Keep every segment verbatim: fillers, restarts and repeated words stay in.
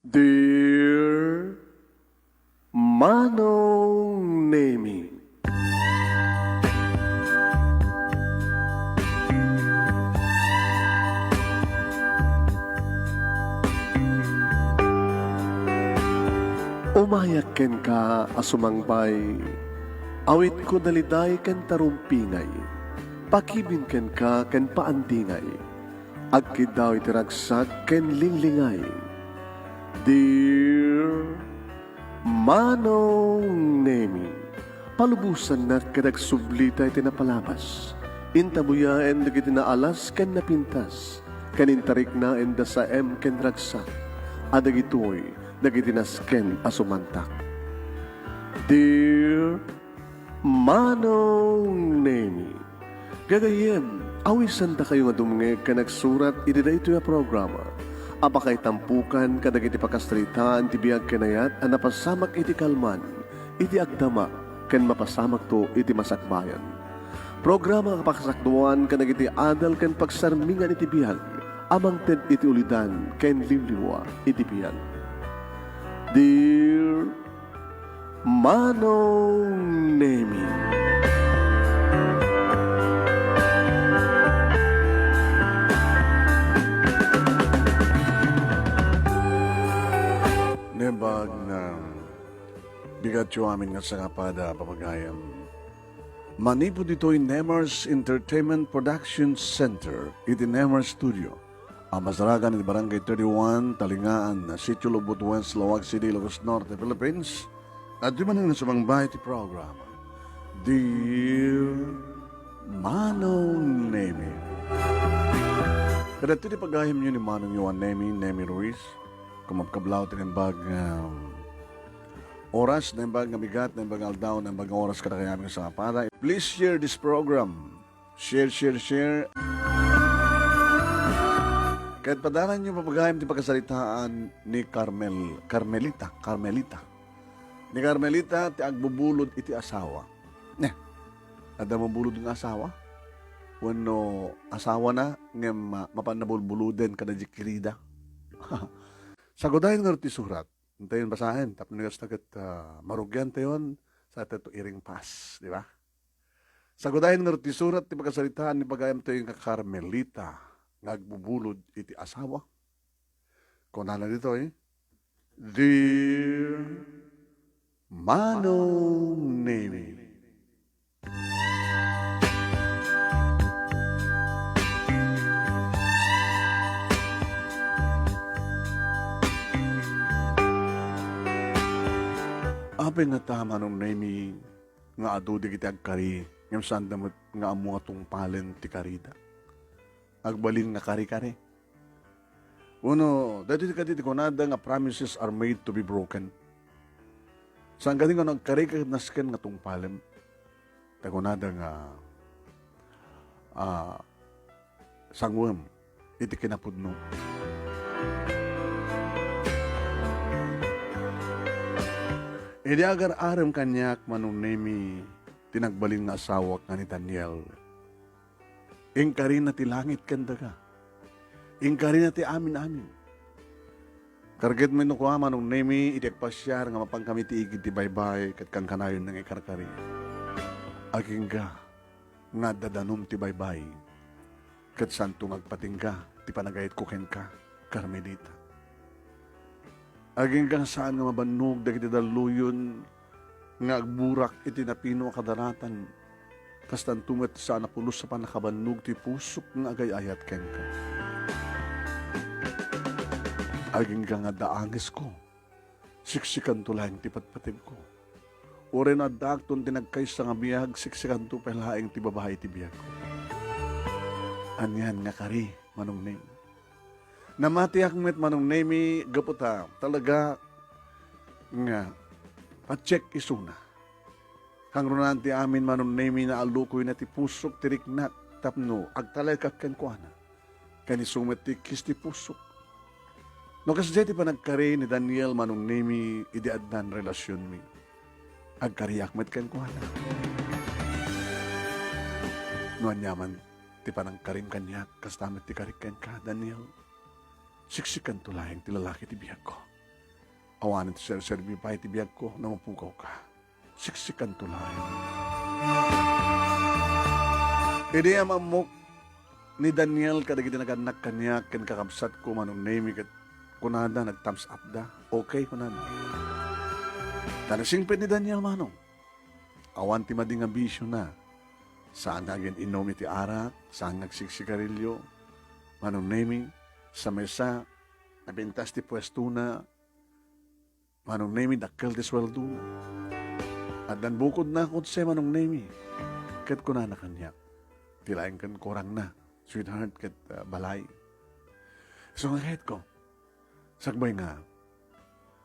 Dear Manong Nemi. Umayak kenka a sumangbay, awitko daliday ken tarumpingay, pakibin kenka ken paandingay, agkiddaw iti ragsak ken linglingay. Dear Manong Nemi, palubosannak ket agsublita iti napalabas. Intabuyaen dagiti naalas ken napintas, ken intariknaen da saem ken ragsak, a dagitoy dagiti nasken a sumantak. Dear Manong Nemi, gagayyem, awisandakayo nga dumngeg ken agsurat iti daytoy a programa a pakaitampokan kadagiti pakasaritaan ti biag ken ayat a napasamak iti kalman, iti agdama, ken mapasamakto iti masakbayan. Programa a pakasakduan kadagiti adal ken pagsarmingan iti biag a mangted iti ulidan ken liwliwa iti biag. Dear Manong Nemi. Naimbag nga bigatyo amin nga sangapada, papagayam. Manipud ditoy Nemars Entertainment Production Center iti Nemars Studio, a masarakan iti Barangay thirty-one, Talingaan, Sitio Lubot West, Laoag City, Ilocos Norte, Philippines. Adtoy manen nga sumangba iti programa, Dear Manong Nemi. Kadagiti pagayamyo ni Manong Juan Nemi, Nemi Ruiz, kumabkablaw ti naimbag nga oras, naimbag nga bigat, naimbag nga aldaw, naimbag nga oras kadakayo amin nga sangapada. Please share this program. Share, share, share. Ket padalanyo, papagayam, ti pakasaritaan ni Carmel, Carmelita, Carmelita. Ni Carmelita ti agbubulod iti asawa. Ne, adda mabulod nga asawa? Wenno asawana ngem, ah, mapan nabulbuloden kada di kirida? Sagudayen ngarud ti surat. Intayon basaen, tapno kasta ket, ah, marugiantayon, sa tayo iring pass, di ba? Sagudayen ngarud ti surat ti pakasaritaan ni pagayamtayo nga Carmelita nga agbubulod iti asawa. Kunana ditoy, Dear Manong Nemi. Apay ngata, Manong Nemi, nga adu dagiti agkari, ngem saanda met nga ammo nga tungpalen ti karida? Agbalin nga kare-kare. Wenno, daytoy kadi ti kunada nga promises are made to be broken. Saan kadi nga no agkarika ket nasken nga tungpalem? Ta kunada nga, ah, sanguem iti kinapudno. Idi agar-arem kaniak, Manong Nemi, ti nagbalin nga asawak nga ni Daniel. Inkarina ti langit ken daga. Inkarina ti amin-amin. Karged met no kua, Manong Nemi, iti agpasiar nga mapankami ti igid ti baybay ket kankanayon nga ikarkari. Agingga nga adda danum ti baybay, ket saanto nga agpatingga ti panagayatko kenka, Carmelita. Agingga nga saan nga mabannog dagiti dalluyon nga agburak iti napino a kadaratan, kastanto met saan a pulos a pannakabannog ti pusok nga agay-ayat kenka. Agingga nga adda angesko, siksikanto laeng ti patpategko. Uray no addaakton ti nagkaysa nga biag, siksikanto pay laeng ti babai ti biagko. Anian nga kari, Manong Nemi? Namatiak met, Manong Nemi, gapu ta talaga nga patiek isuna. Kangrunaan ti amin, Manong Nemi, naallukoyna ti pusok ti riknak tapno agtalekak kenkuana. Ken isu met ti ikkis ti pusok. No kasdiay ti panagkari ni Daniel, Manong Nemi, idi addan relasionmi, agkariak met kenkuana. No aniaman ti panangkarim kaniak, kasta met ti karik kenka, Daniel. Siksikanto laeng ti lalaki ti biagko. Awanen ti serserbi pay ti biagko no mapukawka. Siksikanto laeng. Idi am-ammok ni Daniel kadagiti nagannak kaniak ken kakabsatko, Manong Nemi, ket kunada, nag-thumbs up da. Okay, kunana. Ta nasingpet ni Daniel, Manong. Awan ti madi nga bisiona. Saan nga agin-inum iti arak, saan nga agsiksigarilio. Manong Nemi, sa maysa, napintas ti puestona, Manong Nemi, dakkel ti sueldona. Addan bukodna a kotse, Manong Nemi. Ket kunana kaniak, ti laeng ken kurangna, sweetheart, ket, ah, balay. Isu nga kayatko, sakbay nga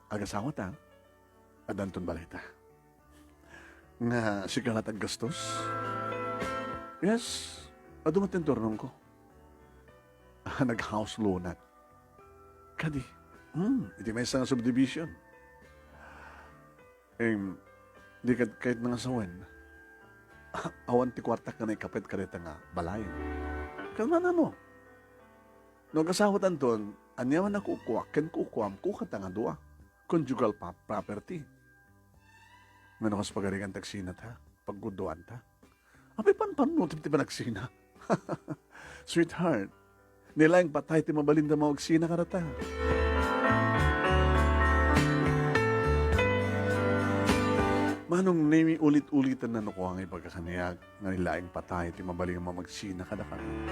agasawata, addanton balayta. Nga sika la ti aggastos? Yes, adu met ti inturnongko. Ah, nag-house loanak. Kadi, hmm, iti maysa nga subdivision. Em, di kad-, kayatna nga sawen. Awan ti kuartak nga naikapet kadayta nga balay. Ket manano? No agasawatanton, ania man a kukuak ken kukuam, kukata nga dua. Conjugal pa-, property. Ngano kas pagarigan ti agsinata? Paggudoanta? Apay, panpannutem ti panagsina? Sweetheart, ni laeng patay ti mabalinda nga agsina kadata. Manong Nemi, ulit-ulitan na no kua nga ibaga kaniak nga ni laeng patay ti mabalin nga mamagsina kadakami.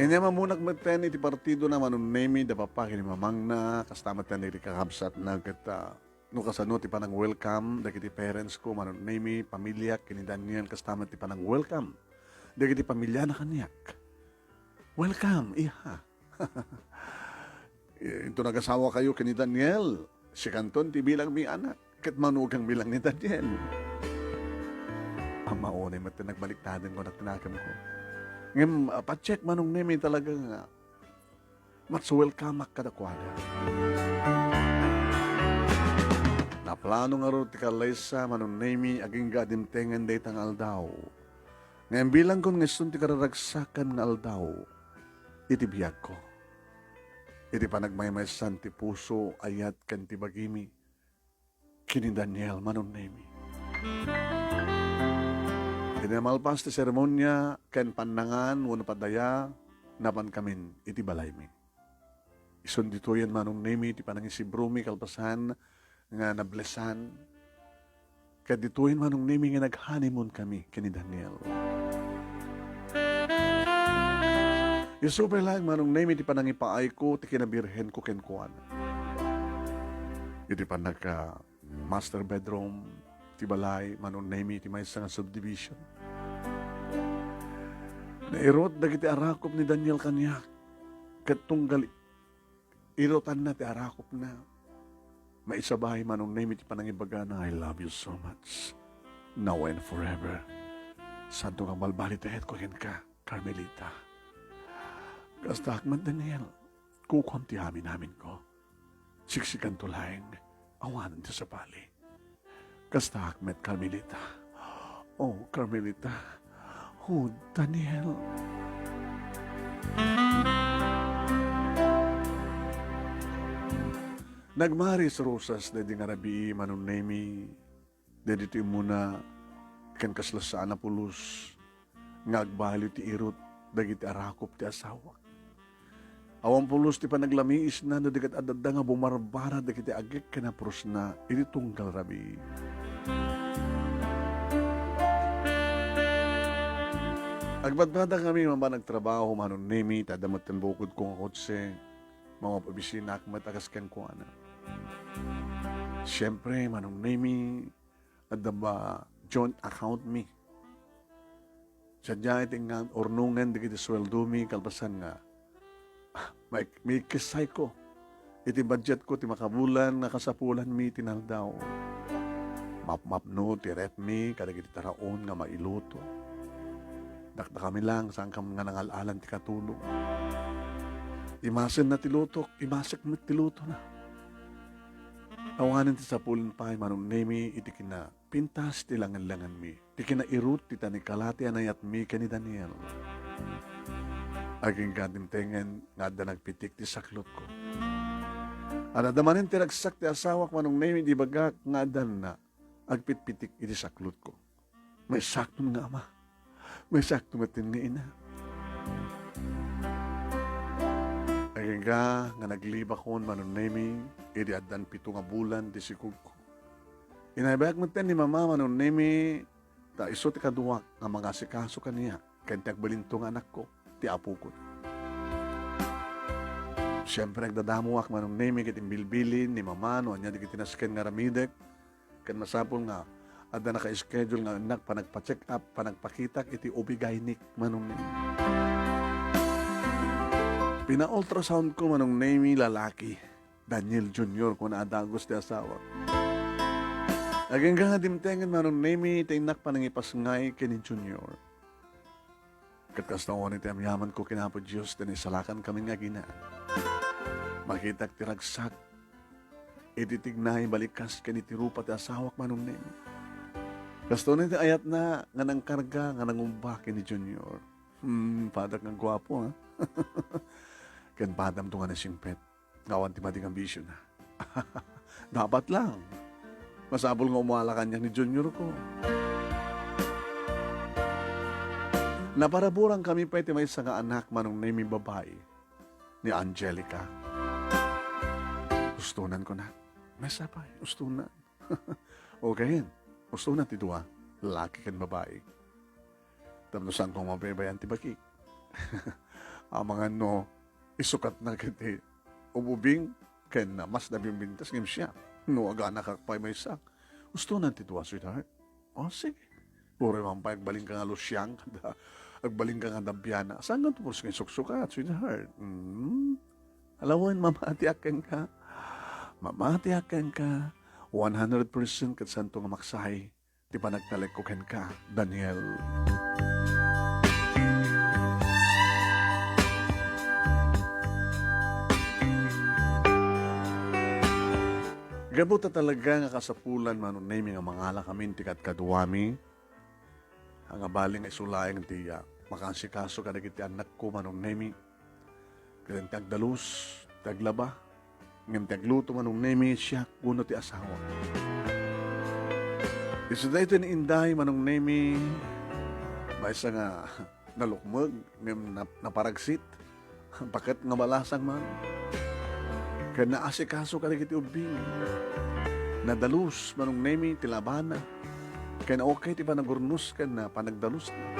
Inyam-ammonak metten iti partidona, Manong Nemi, da papa ken ni mamangna, kasta metten dagiti kakabsatna ket, ah, no kasano ti panang-welcome dagiti parents ko, Manong Nemi, pamiliak ken ni Daniel, kasta met ti panang-welcome dagiti pamiliana kaniak. Welcome, iha. Inton agasawakayo ken ni Daniel, sikanton ti bilangmi anak, ket manugangmi lang ni Daniel. Amma, unay met ti nagbaliktaden ko, naknakemko. Ngem, ah, pa-check, Manong Nemi, talaga nga mas welcome-ak kadakuada. Naplano ngarud ti kallaysa, Manong Nemi, agingga a dimtengen dayta nga aldaw. Ngem bilangkon nga isun ti kararagsakan nga aldaw iti biagko. Iti panagmaymaysan ti puso, ayat, ken ti bagimi, ken ni Daniel, Manong Nemi. Idi namalpas ti seremonia ken pannangan wenno padaya, napankamin iti balaymi. Isun ditoyen, Manong Nemi, ti panangisibromi kalpasan nga nablesan. Ket ditoyen, Manong Nemi, nga nag-honeymoon kami ken ni Daniel. Isu pay laeng, Manong Nemi, ti panangipaayko ti kinabirhenko kenkuana. Iti pannaka-, master bedroom ti balay, Manong Nemi, ti maysa nga subdivision. Nairut dagiti arakop ni Daniel kaniak, ket tunggal irutanna ti arakopna, maisabay, Manong Nemi, ti panangibagana, "I love you so much, now and forever. Saanto nga agbalbaliw ti ayatko kenka, Carmelita." Kastaak met, Daniel, kukuam ti amin-aminko. Siksikanto laeng, awanen ti sabali. Kastaak met, Carmelita. Oh, Carmelita. Oh, Daniel. Nagmaris-rusas daydi nga rabii, Manong Nemi, daydi ti immuna ken kasla saan a pulos nga agbaliw ti irut dagiti arakop ti asawak. Awan pulos ti panaglamiisna no di ket adda nga bumarbara dagiti agek ken a purosna iti tunggal rabii. Agbadbadakami mapan agtrabaho, Manong Nemi, ta adda met ti bukodko nga kotse. Mangop-obisinak met a kas kenkuana. Siempre, Manong Nemi, adda ba joint account mi? Sadiay ti nga urnongen dagiti sueldomi kalpasan nga, ah, may, maikessayko iti budgetko ti makabulan nga kasapulanmi iti naldaw. Mapmapno ti refmi kadagiti taraon nga mailuto. Dakdakami lang, saankam nga nangal-alan ti katulong. Imasenna ti lutok, imasek met ti lutona. Awanen ti sapulen pay, Manong Nemi, iti kina- pintas ti langenlangenmi, ti kinairut ti tanikala ti anayatmi ken ni Daniel. Agingga dimtengen nga adda nagpitik ti saklotko. Adda manen ti ragsak ti asawak, Manong Nemi, idi ibagak nga addanna agpitpitik iti saklotko. Maysakon nga ama. Maysakto met nga ina. Agingga nga naglibakon, Manong Nemi, idi addan pito nga bulan ti sikogko. Inaybayak metten ni Mama, Manong Nemi, ta isu ti kaduak nga mangasikaso kaniak ken ti agbalinto nga anakko, ti apokon. Siempre, agdadamoak, Manong Nemi, ket imbilbilin ni Mama no ania dagiti nasken nga aramidek, ken masapul nga adda naka-schedule nga innak panagpa-check up, panagpakitak iti O B-gynek, Manong Nemi. Pina-ultrasound ko, Manong Nemi, lalaki. Daniel Junior, kuna a dagus ti asawak. Agingga nga dimtengen, Manong Nemi, ti innak panangipasngay ken ni Junior. Ket kasta unay ti amyamanko ken Apo Dios ti naisalakan kami nga aginaan. Makitak ti ragsak iti tignay balikas ken iti rupa ti asawak, Manong Nemi. Kasta unay ti ayatna nga nangkarga nga nangumba ken ni Junior. Hmm, padak nga guapo, ha? Ken padamto nga nasingpet. Nga awan ti madi nga bisiona. Dapat lang. Masapul nga umala kaniak ni Junior ko. Naparaburan kami pay ti maysa nga anak, Manong Nemi, babai, ni Angelica. Ustonan ko na. Maysa pay, ustonan. Okay. Ustonan ti dua, lalaki ken babai. Tapno saanko nga mabaybayan ti bakik. Amangan no isukatna ket ti ububing ken mas nabimbintas ngem siak. No aganakak pay maysak. Ustonan ti dua, sweetheart. O, sige. Uray man pay agbalinka nga lusiang, kada agbalinka nga dabiana. Saan nga tubos nga isuksukat, sweetheart? Hmm? Alawen, mamatiak kenka. Mamatiak kenka. One hundred percent ket santo nga maksahi ti panagtalekko kenka, Daniel. Gapu ta talaga nga kasapulan, Manong Nemi, nga mangalakamin ti kadkaduami, nga bali nga isu laeng ti, ah, makaasikaso kadagiti annakko, Manong Nemi. Ket ti agdalus, ti aglaba, ngem ti agluto, Manong Nemi, siak wenno ti asawak. Isu daytoy ni Inday, Manong Nemi, maysa nga nalukmeg, ngem nap-, naparagsit. Baket nga balasang man. Ken naasikaso kadagiti ubbing. Nadalus, Manong Nemi, ti labana. Ken okay ti panagurnos ken, ah, panagdalusna.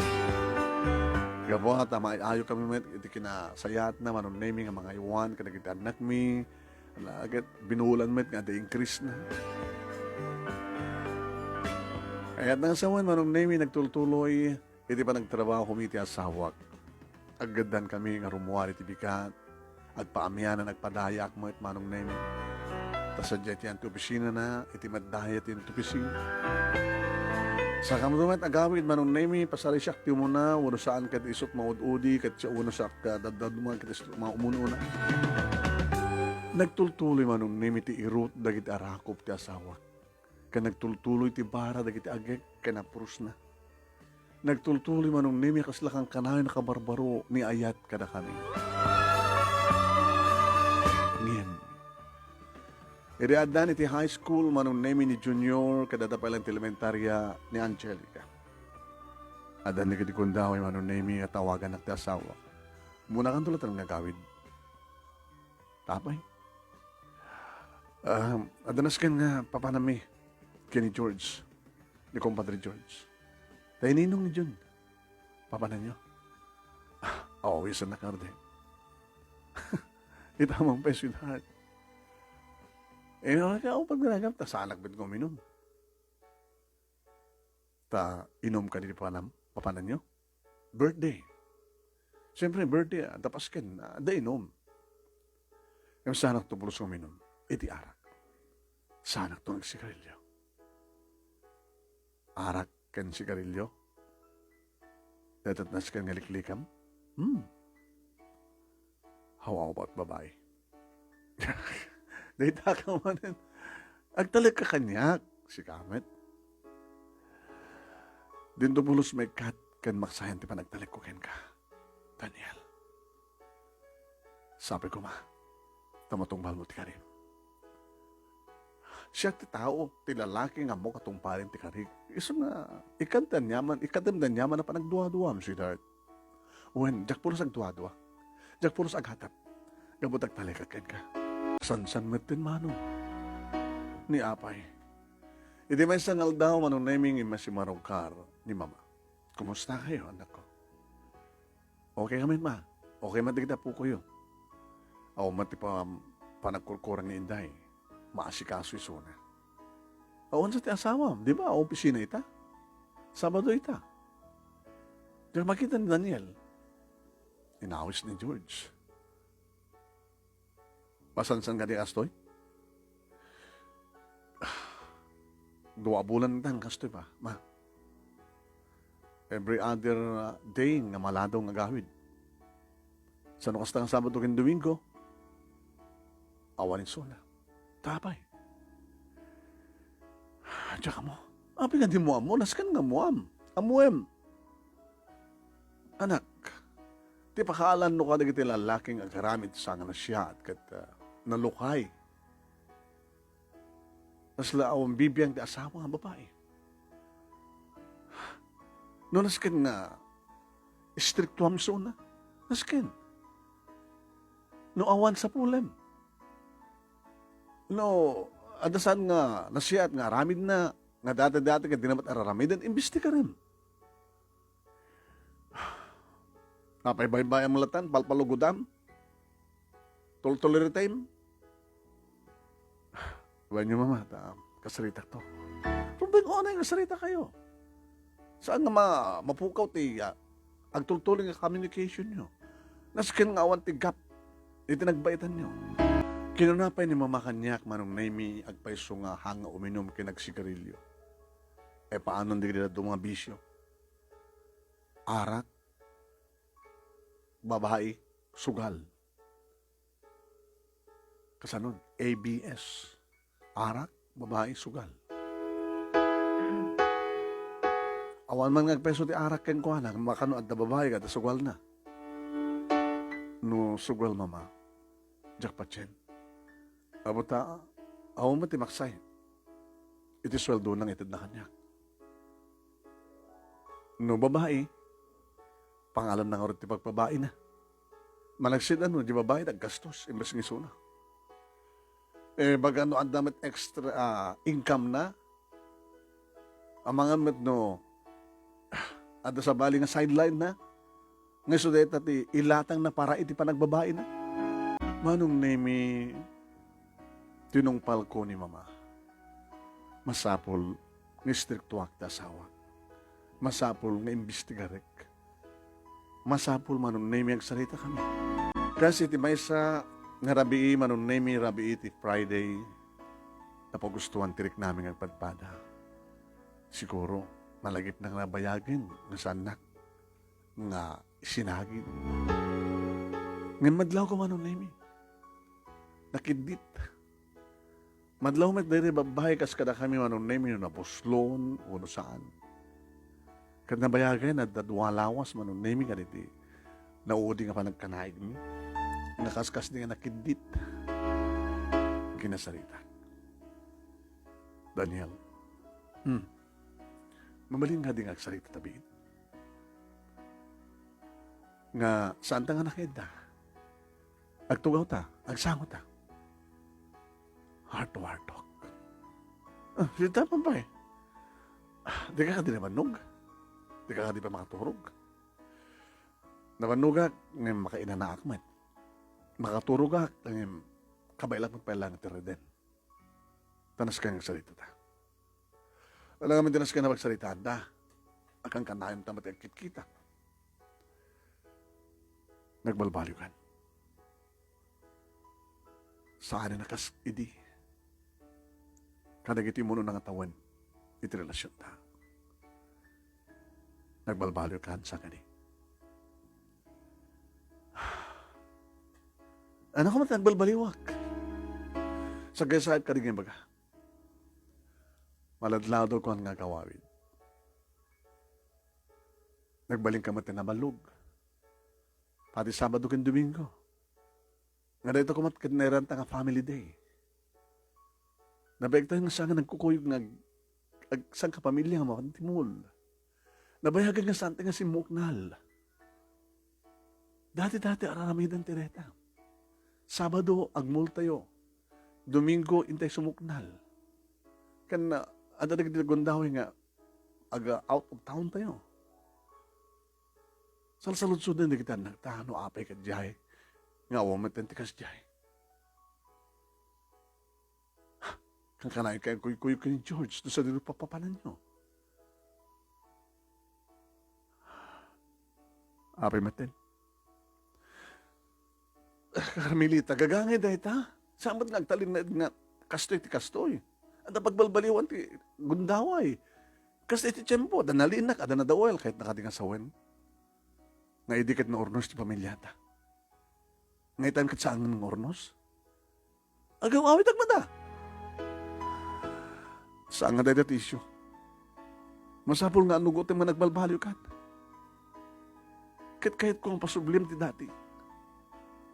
Gapu ta maay-ayo kami met iti kinasayaatna, Manong Nemi, nga mangaywan kadagiti annakmi. Ala, ket binulan met nga adda increase na. Kayat nga sawen, Manong Nemi, nagtultuloy iti panagtrabahomi ti asawak. Aggaddan kami nga rummuar iti bigat. Agpaamianan, agpadayaak met, Manong Nemi. Ta sadiay ti anti opisinana, iti met dayta ti anti opisina. Saan met agawid, Manong Nemi, pasarisiak ti umuna, wenno saan ket isut maud-udi, ket siak wenno siak, ah, daddaduma, ket isut maum-una. Nagtultuloy, Manong Nemi, ti irut dagiti arakop ti asawak. Ken nagtultuloy ti bara dagiti agek ken naprusna. Nagtultuloy, Manong Nemi, a kasla kankanayon a kabarbaro ni ayat kadakami. Ngem, idi addan iti high school, Manong Nemi, ni Junior, ket adda pay laeng ti elementarya ni Angelica. Addan dagiti gundaway, Manong Nemi, a tawagannak ti asawa. Munakanto latta nga agawid. Apay? Ah, adda nasken nga papananmi ken ni George, ni Compadre George. Ta ininong ni Jun, papananyo? Ah, awisannak ngarud. Ita man pay, sweetheart. Eh, no, kaya upag nagap, ta saanak met nga uminum. Ta inum kadi ti panam-, papananyo? Birthday. Siyempre, birthday, ah, adda pasken, ah, adda inum. Ngem saanakto pulos nga uminum iti arak. Saanakto nga agsigarilyo. Arak ken sigarilyo? Dayta ti nasken nga liklikam? Hmm. How about babae? Dayta ka manen. Agtalekka kaniak, sika met. Dinto pulos maikkat ken maksayan ti panagtalekko kenka, Daniel. Sapay koma, ta matungpalmo ti karim. Siak ti tao, ti lalaki nga ammok a tungpalen ti karik. Isu nga, ikkan ti aniaman, ikkatem ti aniaman a panagduaduam, sweetheart. Wen, diak pulos agduadua. Diak pulos agatap. Gapu ta agtalekak kenka. Sansan met ti manong ni apay. Iti maysa nga aldaw, Manong Nemy, nga immasimaro kar ni Mama. Kumusta kayo, anak ko? Okay kami, Ma. Okay man dagiti apokoyo. Awan met ti pa-, panagkurkurang ni Inday. Maasikaso isuna. Awan sa ti asawam, di ba? Opisina ita. Sabado ita. Di makita ni Daniel. Inawis ni George. Masansan kadi kastoy? Dua a bulan tan kastoy pa, Ma. Every other, uh, day nga maladaw nga agawid. Sano kasta nga Sabado ken Domingo, awan isuna. Tapay. Diak ammo. Apay nga dimo ammo? Nasken nga ammoam. Ammoem. Anak, ti pakaalanno kadagiti lallaki nga agaramid sa nga nasiat ket, ah, nalukay. Kasla awan bibiang ti asawa nga babai. No nasken nga istriktuam isuna, nasken. No awan sapulem. No, adda saan nga nasiat nga aramidna, nga dati-dati ket dina met araramiden, imbestigarem. Apay baybay-am latan, palpalugodam? Tultuliritem? Wenyo, Mama, ta kasaritak to. Rumbeng unay nga sarita kayo. Saan nga ma-, mapukaw ti, ah, agtultuloy nga communication nyo? Nasken nga awan ti gap iti nagbaitan nyo. Kinuna pay ni Mama kaniak, Manong Nemy, agpayso nga hang nga uminum ken agsigarilyo. E, paano dagiti dadduma nga bisyo? Arak, babai, sugal. Kasano? A B S. Arak, babai, sugal. Awan man nga agpayso ti arak kenkuana, makano adda babai, adda sugalna. No sugal, Mama, diak patien. Apo ta, awan met ti maksay iti sueldona nga itedna kaniak. No babai, pangalanna ngarud ti pagbabaina. Malagsid a no, di babai, aggastos, imbes nga isuna. E, baga no adda met extra, ah, income na, amangan met no, adda sabali nga sideline na, nga isu dayta ti ilatangna para iti panagbabaina. Manong Nemy, tinungpalko ni Mama. Masapul nga istriktuak ti asawak. Masapul nga imbestigarek. Masapul, Manong Nemy, agsaritakami. Kas iti maysa nga rabii, Manong Nemy, rabii ti Friday, napagustuan ti riknami nga agpadpada. Siguro, nalagipna nga nabayagen nga saannak nga isinagid. Ngem madlawko, Manong Nemy. Nakiddit. Madlaw met daydi babbai kas kadakami, Manong Nemy, no napuslon wenno saan. Ket nabayagen, adda dua lawas, Manong Nemy, kaditi naudi nga panagkanaigmi. Nakaskasdi nga nakiddit. Kinasarita. Daniel. Hmm. Mabalin kadi nga agsarita ta biit? Nga saanta nga nakaidda? Agtugawta, agsangota. Heart to heart talk. Ah, sita, pay. Ah, dika kadi nabannog? Dika kadi pay makaturog? Nabannogak, ngem makainanaak met. Makaturogak, ngem kabaelak met pay laeng ti reden. Ta nasken nga agsaritata. Alangamin ti nasken nga pagsaritaanda. Agkankanayon ta met ti agkitkita. Nagbalbaliokan. Saan a kas idi. Kadagiti umuna nga tawen iti relasionta. Nagbalbaliokan sa kadi. Ano ka man nagbalbaliwak? Sagaysayak kadi nga ibaga. Maladladaw kuan nga agawawid. Nagbalin ka met ti naballog. Pati Sabado ken Domingo. Nga dayta koma ket nairanta nga family day. Nabayagtayo nga saan nga nagkukuyog nga ag-, ag-, sangkapamilya nga mapantimol. Nabayagen nga saan tayo nga simmuuknal. Dati-dati, ar-aramiden ti reta. Sabado, agmoltayo. Domingo, intay sumuknal. Ken, ah, adda dagiti gundaway nga aga out of town tayo. Salsaludsoden dagiti annakta no apay kadiay nga awan met ti kasdiay. Kankanayon kay agkuykuyog ken ni George no sadino papapananyo. Apay met ten. Carmelita, gagangay dayta. Saan met nga agtalinaed nga kastoy ti kastoy? Adda pagbalbaliwan ti gundaway. Kas iti tiempo, adda nalinak, adda nadawel, kayatna kadi nga sawen. Nga idi ket naurnos ti pamiliata. Nga itan ket saan nga urnos? Agaw-awitak met a. Saan nga dayta ti isyu? Masapul nga annugotem nga nagbalbaliwkan. Ket kayatko nga pasublim ti dati.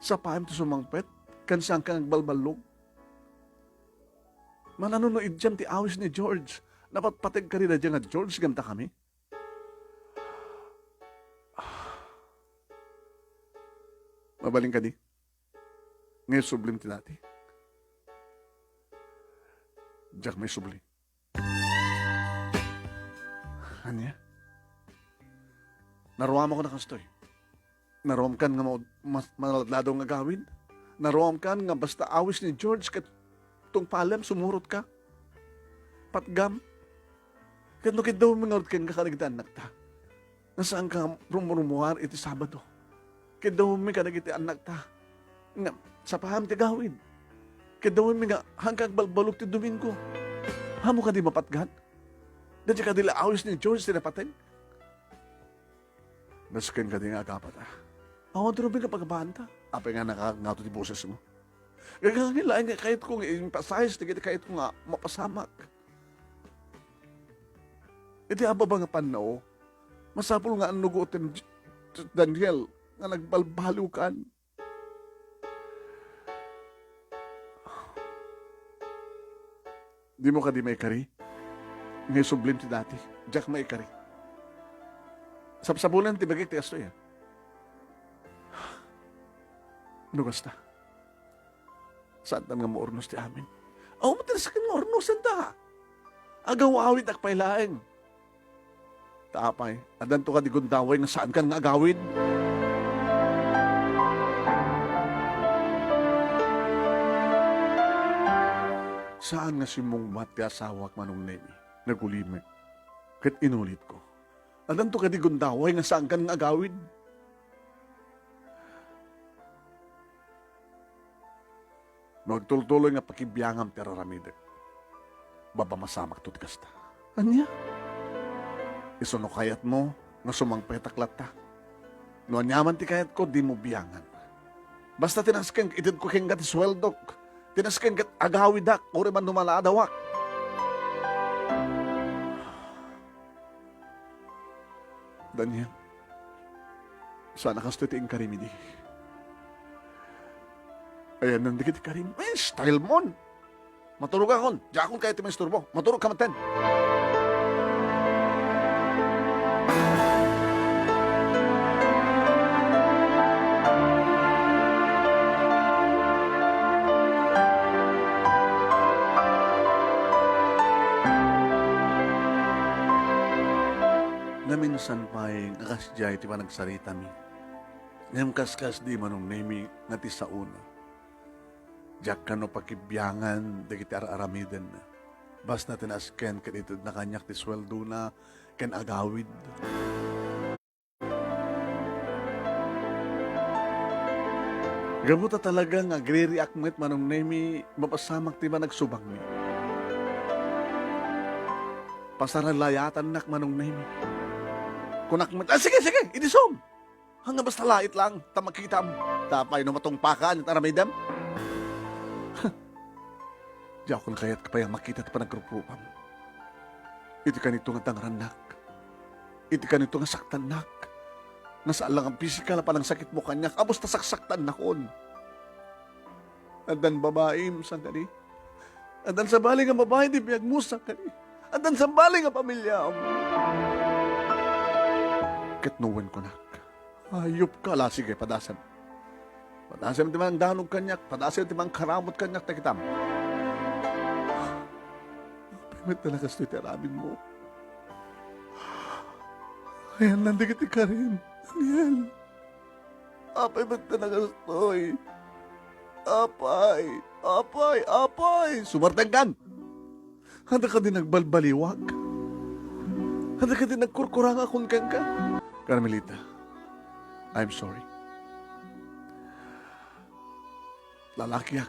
Sapaem ti sumangpet, ken saanka nga agbalballog. Manano no idiam ti awis ni George? Napatpateg kadi daydiay nga George ngem dakami? Mabalin kadi? Nga isublim ti dati. Diak maisubli. Ania? Naruamko na kastoy. Naruamkan nga maud-, mas-, maladladaw nga agawid? Naruamkan nga basta awis ni George ket tungpalem, sumurotka? Patgam? Ket no kiddawem mi ngarud kenka kadagiti annakta, nga saanka nga rumrumuar iti Sabado. Kiddawem mi kadagiti annakta nga sapaem ti agawid. Kiddawem mi nga saanka agbalballog ti Domingo. Ammom kadi mapatgan? Daydiay kadi la awis ni George ti napateg? Nasken kadi nga agapata. Awan ti rubing nga pagbaanta. Apay nga nakakangato ti bosesmo? Gagangay laeng nga kayatko nga i-emphasize dagiti kayatko nga mapasamak. Iti ababa nga pannao, masapul nga annugotem, Daniel, nga nagbalbaliwkan. Dimo kadi maikari? Nga isublim ti dati, diak maikari. Sapsabulen ti bagik ti kastoy, a. No kasta, saantan nga maurnos ti amin. Awan met ti nasken nga urnosenta. Agaw-awidak pay laeng. Ta apay, addanto kadi gundaway nga saankan nga agawid? Saan nga simmungbat ti asawak, Manong Nemi. Nagulimek. Ket inulitko. Addanto kadi gundaway nga saankan nga agawid? No agtultuloy nga pakibiangam ti ar-aramidek, mapamasamakto ti kasta. Ania? Isu no kayatmo nga sumangpetak latta. No aniaman ti kayatko, dimo biangan. Basta ti nasken, itedko kenka ti sueldok. Ti nasken ket agawidak, uray man no maladawak. Daniel, saan a kastoy ti inkarim idi. Ayanna dagiti karim. Eh, style mon! Maturogakon. Diakon kayat ti maisturbo. Maturogka metten. Naminsan pay nga kasdiay ti panagsaritami. Ngem kaskasdi, Manong Nemi, nga ti saona. Diak kano pakibiangan dagiti ar-aramidenna. Basta ti nasken ket itedna kaniak ti sueldona ken agawid. Gapu ta talaga nga agririak met, Manong Nemi, mapasamak ti managsubangmi. Pasaralayatannak, Manong Nemi. Kunak met, "Ah, sige, sige, idisum!" Ania, basta lait lang, ta makitam. Ta apay no matungpakan iti aramidem? Diakon kayat pay a makita ti panagruprupam. Iti kanito nga dangrannak. Iti kanito nga saktannak. Nga saan lang a pisikal a panangsakitmo kaniak, a basta saksaktannakon. Addan babaim, saan kadi? Addan sabali nga babai ti biagmo, sangkani. Addan sabali nga pamiliam. Ket no wen kunak, ayupka la, sige, padasem. Padasem ti mangdanog kaniak, padasem ti mangkaramut kaniak, ta kitam. Apay met ta nakastoy ti aramidmo? Ayannan dagiti karim, Daniel. Apay met ta nakastoy? Apay, apay, apay! Sumartengkan! Adda kadi nagbalbaliwak? Adda kadi nagkurkurangakon kenka? Carmelita, I'm sorry. Lalakiak.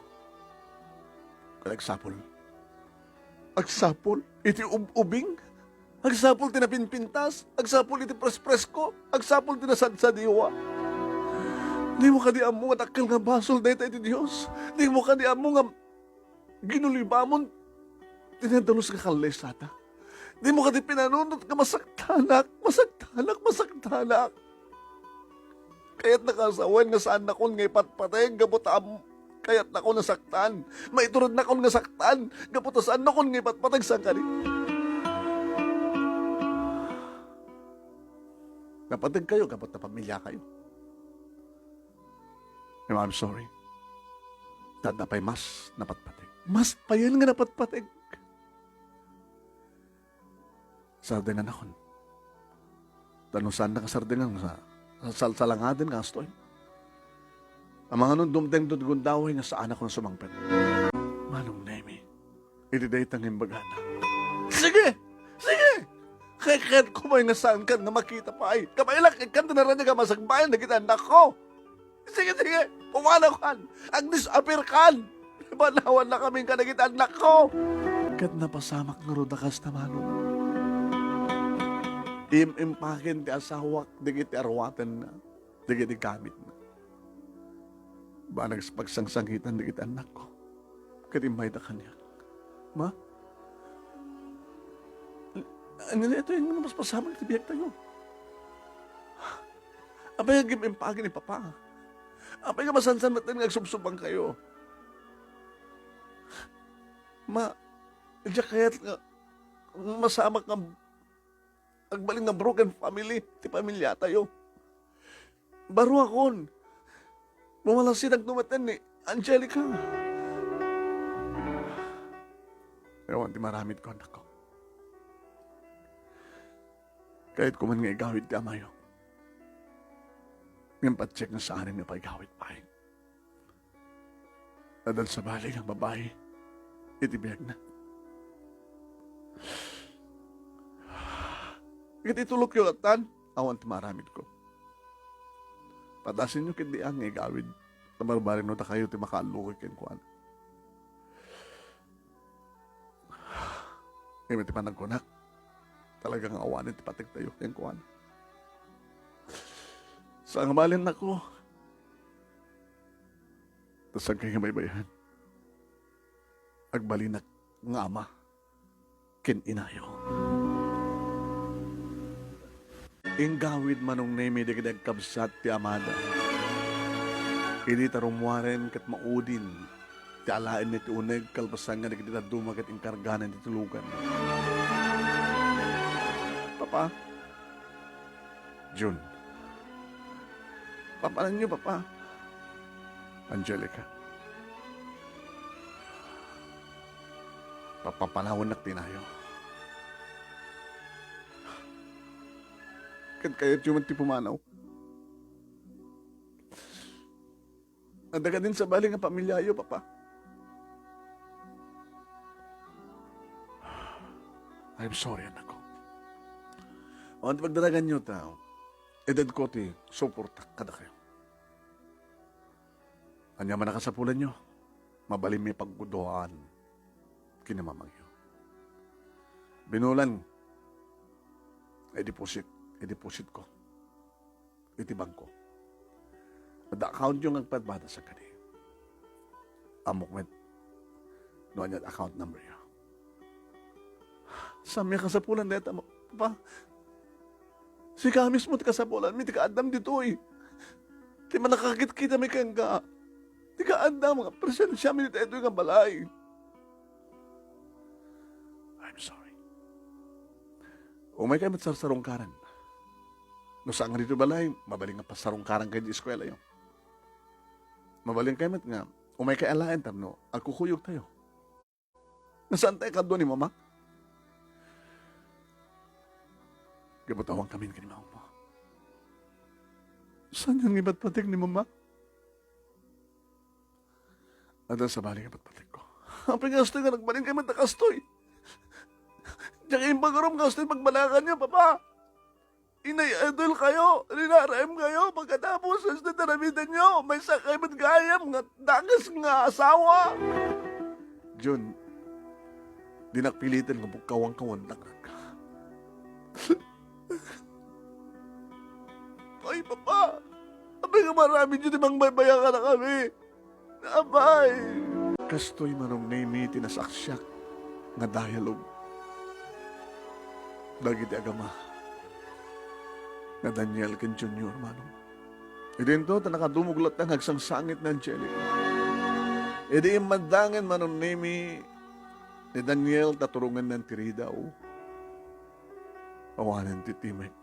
Ket agsapul. Agsapul iti ub-ubing. Agsapul ti napinpintas. Agsapul iti prespresko. Agsapul ti nasadsadiwa. Dimo kadi ammo nga dakkel nga basol dayta iti Dios? Dimo kadi ammo nga ginulibamon ti nadalus nga kallesata? Dimo kadi pinanunot nga masaktanak, masaktanak, masaktanak? Kayatnaka a sawen nga saannakon nga ipatpateg gapu ta am-, kayatnakon a saktan. Maiturednakon nga saktan gapu ta saannakon nga ipatpateg, sangkani. Napateg kayo gapu ta pamilya kayo. Em, I'm sorry. Adda pay mas napatpateg. Mas payen nga napatpateg. Sardenganakon. Ta no saannak a sardengan, sa-, salsalangaden nga astoy. Amangan no dumtengto ti gundaway nga saanakon a sumangpet. Manong Nemi, iti dayta nga imbagana. Sige! Sige! Kayatko pay nga saankan nga makita pay. Kabaelak, ikkan ti naraniag a masagbayan dagiti annakko. Sige, sige, pumanaw kan. Agdis-appear kan. Banawannakami kadagiti annakko. Ket napasamak ngarud a kasta, Manong. Im-impaken ti asawak dagiti arwatenna, dagiti gamitna. Banag pagsangsangitan dagiti annakko. Ket immayda kaniak. Ma? Ania daytoy nga napaspasamak ti biagtayo? Apay nga agim-impagen ni Papa? Apay nga masansan met nga agsubsubankayo? Ma, diak kayat nga masamak nga agbalin nga broken family ti pamiliatayo. Baruakon. Mawalasinak no maten ni Angelica. Awan ti maaramidko, annakko. Kayatko man nga igawid ti amayo. Ngem patiek nga saanen nga paigawid pay. Addan sabali nga babai iti biagna. Ket itulokyo latan, awan ti maaramidko. Padasenyo ketdi a nga igawid, ta barbarino dakayo ti makaallukoy kenkuana. Ngem iti panagkunak, talaga nga awanen ti pategtayo kenkuana. Saan nga malinnak ko. Ta saan kayo nga baybay-an? Agbalinak nga ama ken inayo. Inggawid, Manong Nemi, dagiti agkabsat ti amada. Idi ta rummuaren ket maudin ti alaenna iti uneg kalpasanna dagiti dadduma ket inkargana iti tulugan. Papa, Jun. Papananyo, Papa. Angelica. Papapanawannak ti inayo. Ket kayatyo met ti pumanaw. Adda kadin sabali nga pamiliayo, Papa. I'm sorry, annakko. Awan ti pagdaraganyo, ta itedko ti suportak kadakayo. Ania man a kasapulanyo, mabalinmi pagguduaan ken ni mamangyo. Binulan, i-deposit, i-depositko iti bangko. Adda accountyo nga agpadpada sangkadi. Ammok met no ania ti account numberyo. Saanmi a kasapulan dayta, Papa. Sika mismo ti kasapulanmi ti kaaddam ditoy. Ti mannakakitkitami kenka. Ti kaaddam nga presensiami ditoy nga balay. I'm sorry. Umaykay met sarsarungkaran. No saan nga ditoy balay, mabalin nga pasarungkarankayo ti eskuelayo. Mabalinkay met nga umaykay alaen tapno agkukuyogtayo. Nasaantayo kadua ni Mama. Gapu ta awan kami ken ni Mama. Saanyo nga ipatpatek ni Mama? Adda sabali nga patpatekko. Apay nga kastoy nga nagbalinkay met a kastoy? Diak impagurom nga kastoy pagbalakanyo, Papa. Inay-idolkayo, rinaraemkayo, pagkatapos, kastoy ti aramidenyo, maysakayo met gayam nga dakes nga asawa. Jun, dinak piliten nga bukkawankawan, dakdak. Ay, Papa! Apay nga maaramidyo ti mangbaybaya kadakami? Apay! Kastoy, Manong Nemi, ti nasaksiak nga dialogue dagiti agama nga Daniel ken Junior, Manong. Idinto ta nakadumog latta nga agsangsangit ni Angelica. Idi immaddangen, Manong Nemi, ni Daniel ta turongenna ti ridaw. Awanen ti timek.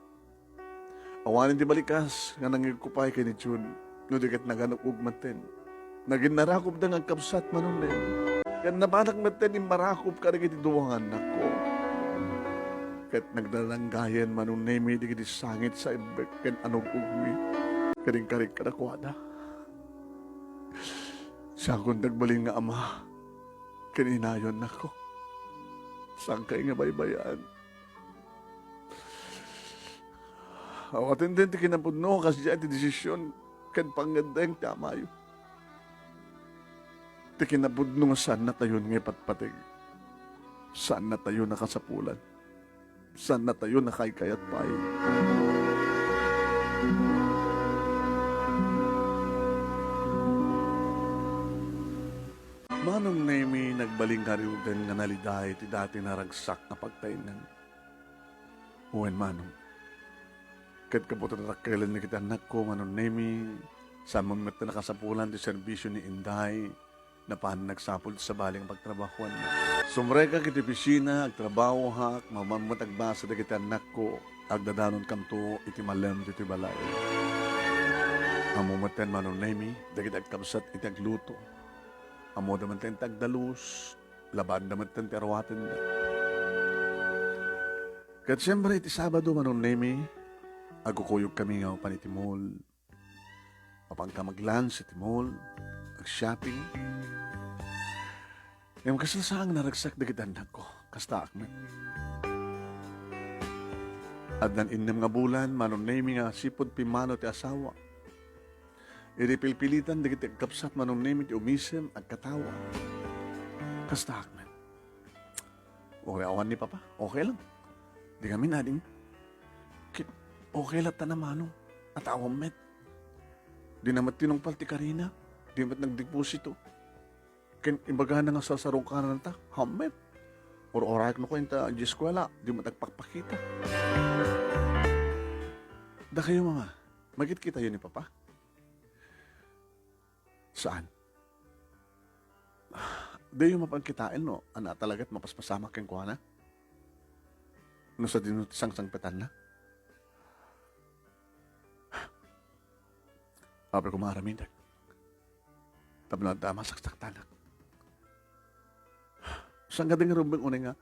Awanen ti balikas nga nangigkupay ken ni Jun, no di ket naganug-og metten. Naginnarakupda nga agkabsat, Manong Nemi. Ket napanak metten immarakop kadagiti dua nga annakko. Ket nagdalanggayen, Manong Nemi, dagiti sangit sa ibbek ken anug-ogmi. Ket inkarik kadakuada. Siakon ti agbalin nga ama ken inayo, annakko. Saankay nga baybay-an. Awaten ti kinapudno, kasdiay ti desisyon ken pangngeddeng ti amayo. Ti kinapudno nga saannatayon nga ipatpateg. Saannatayon a kasapulan. Saannatayon a kaykayat pay. Manong Nemi, nagbalin ngaruden nga naliday ti dati naragsak nga pagtaengen. Wen, Manong. Ket gapu ta dakkel dagiti annakko, Manong Nemi, saan met ti nakasapulan ti serbisio ni Inday, napan nagsapul ti sabali nga pagtrabahoanna. Sumrekak iti opisina, agtrabahoak, mapan met agbasa dagiti annakko, agdadanonkanto iti malem ditoy balay. Ammo metten, Manong Nemi, dagiti agkabsat iti agluto. Ammoda metten ti agdalus, labaanda metten ti aruatenda. Ket siempre, iti Sabado, Manong Nemi, agkukuyogkami nga mapan iti mall. Mapanka mag-lunch iti mall, ag-shopping. Ngem kasla saan nga naragsak dagiti annakko, kastaak met. Addan innem nga bulan, Manong Nemi, nga sipud pimmano ti asawa. Idi pilpilitan dagiti agkabsat, Manong Nemi, ti umisem, agkatawa. Kastaak met. Uray awan ni Papa, okay lang. Di kami nading. Ket okay latta na, Manong. At awan met. Di na met tinungpal ti karina. Di met nagdeposito. Ken imbagana nga sarsarungkaran ta, hammet. Ur-urayak no kayanta iti eskuela, di met agpakpakita. Dakayo, Mama, makitkitayo ni Papa? Saan? Diyo mapan kitaen no ania talaga ti mapaspasamak kenkuana? No sadino ti sangsangpetanna? Apay koma aramidek tapno adda a masaksaktanak. Saan kadi nga rumbeng unay nga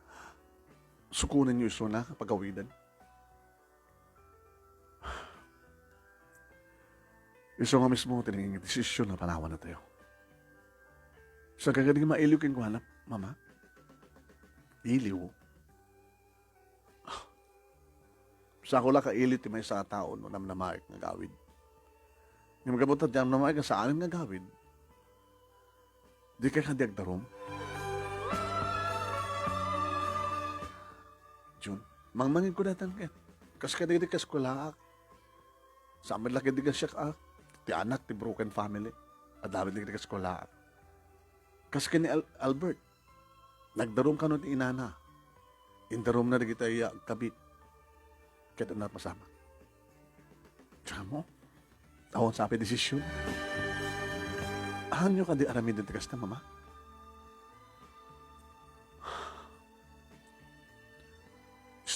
sukonenyo isuna nga pagawiden? Isu nga mismo ti nangin nga desisyon nga panawanatayo. Saan ka kadi nga mailiw kenkuana, Mama? Iliw? Sako la kailiw ti maysa a tao no namnamaek nga agawid. Ngem gapu ta diak namnamaek nga saanen nga agawid, dika kadi agdarum? Jun, mangmangegko daytan ket. Kas kadagiti kaeskuelaak. Saan met la ket ti siak a, ti anak ti broken family. Adda met dagiti kaeskuelaak. Kas ken ni Al-, Albert, nagdarum kano ti inana. Indarumna dagiti agkabit. Ket ania ti masamak? Tsamo, awan sa pay desisyon. Haanyo kadi aramiden ti kasta, Mama?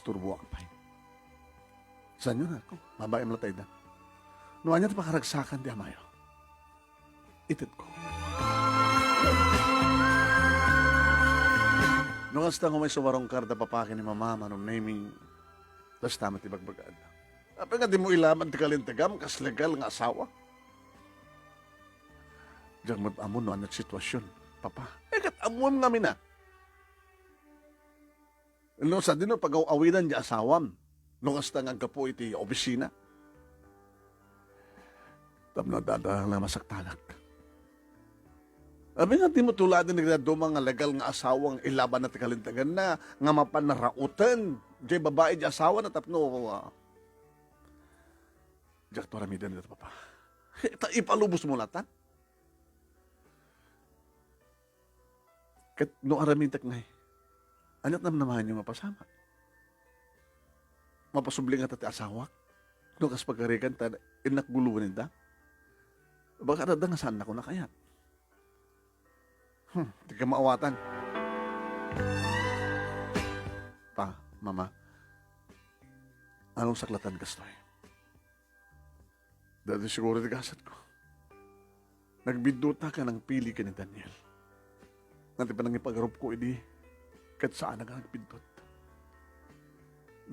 Isturboak pay. Saanyo, anakko? Babaem latta ida. No ania ti pakaragsakan ti amayo, itedko. No kasta nga umay sumarungkar da papa ken ni mama, Manong Nemy, kasta met ti bagbagaanda. Apay nga dimo ilaban ti kalintegam kas legal nga asawa? Diak met ammo no ania ti situasion, papa. Eh, ket ammoem ngamin a. No sadino pagaw-awidan ti asawam, no kasta nga aggapu iti opisina. Tapno adda nga masaktanak. Apay nga dimo tuladen dagiti dadduma nga legal nga asawa nga ilabanna ti kalinteganna nga mapan narauten diay babai ti asawana tapno, ah, diakto aramiden dayta, papa. Ta ipalubosmo latta. Ket no aramidek ngay, ania't namnamaenyo nga mapasamak? Mapasubli ngata ti asawak? No kas pagarigan ta innak guloen ida? Baka adda nga saannakon a kayat. Hmm, dika maawatan. Pa, mama, anong saklatan kastoy? Daytoy siguro ti gasatko. Nagbiddutak a nangpili ken ni Daniel. Ngem ti panangipagarupko idi, ket saanak a nagbiddut.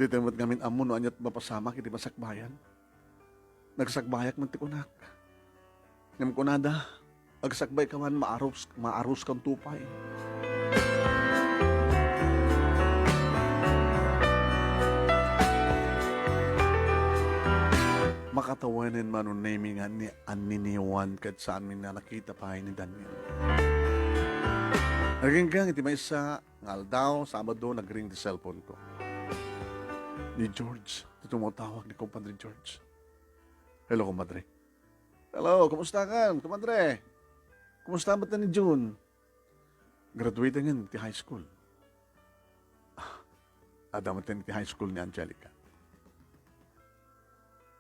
Daytoy met ngamin ammo no ania't mapasamak iti masakbayan. Nagsakbayak met ti kunak. Ngem kunada, agsakbayka man, maarus-, maaruskanto pay. Makatawenen Manong Nemy nga ni-, anniniwan ket saanmi a nakita pay ni Daniel. Agingga iti maysa nga aldaw, Sabado, nagring ti cellphone ko. Ni George, ti tumatawag ni Compadre George. Hello, Compadre. Hello, kumusta kan, Compadre? Kumusta met ni June? Graduate ngan ti high school. Ah, adda met ti high school ni Angelica.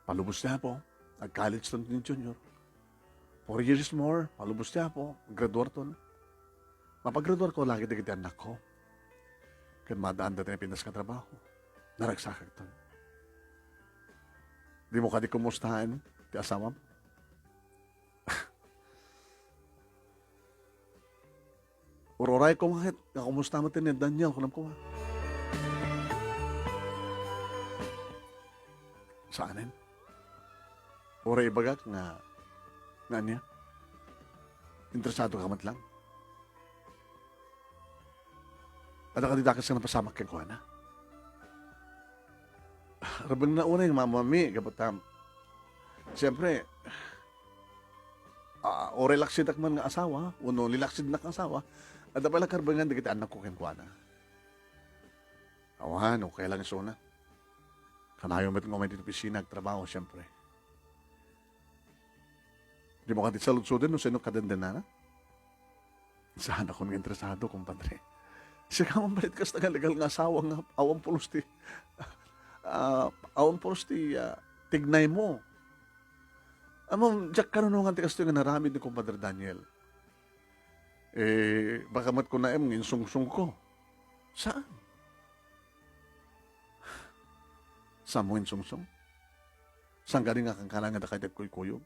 Palubos ti Apo, ag-college ton ni Junior. Four years more, palubos ti Apo, graduar ton. Mapagraduar ko lagi dagiti annakko. Ken maadaan dayta ti Pinas nga trabaho. Naragsakak ton. Dimo kadi kumustaen ti asawam? Ururay koma ket nga kumusta met ni Daniel, kunam koma. Saanen? Uray ibagak nga, nga ania? Interesado ka met lang? Adda kadi dakes nga napasamak kenkuana? Rebbengna unay nga mamami, gapu ta, siyempre, ah, uray laksidak man nga asawa, wenno lilaksidnak nga asawa, adda pay la karebengan dagiti annakko kenkuana. Awan, okay lang isuna. Kanayon met nga umay ti opisina agtrabaho, siyempre. Dimo kadi saludsoden no sino kadendenana? Saanakon nga interesado, kumpadre. Sika man pay kasta nga legal nga asawa nga awan pulos ti, ah, awan pulos ti, ah, tignaymo. Ammom, diak kanunongan ti kastoy nga inaramid ni Kumpadre Daniel. Eh, baka met kunaem nga insungsongko. Saan? Saanmo insungsong? Saan kadi nga kankana nga dakay ti agkuykuyog?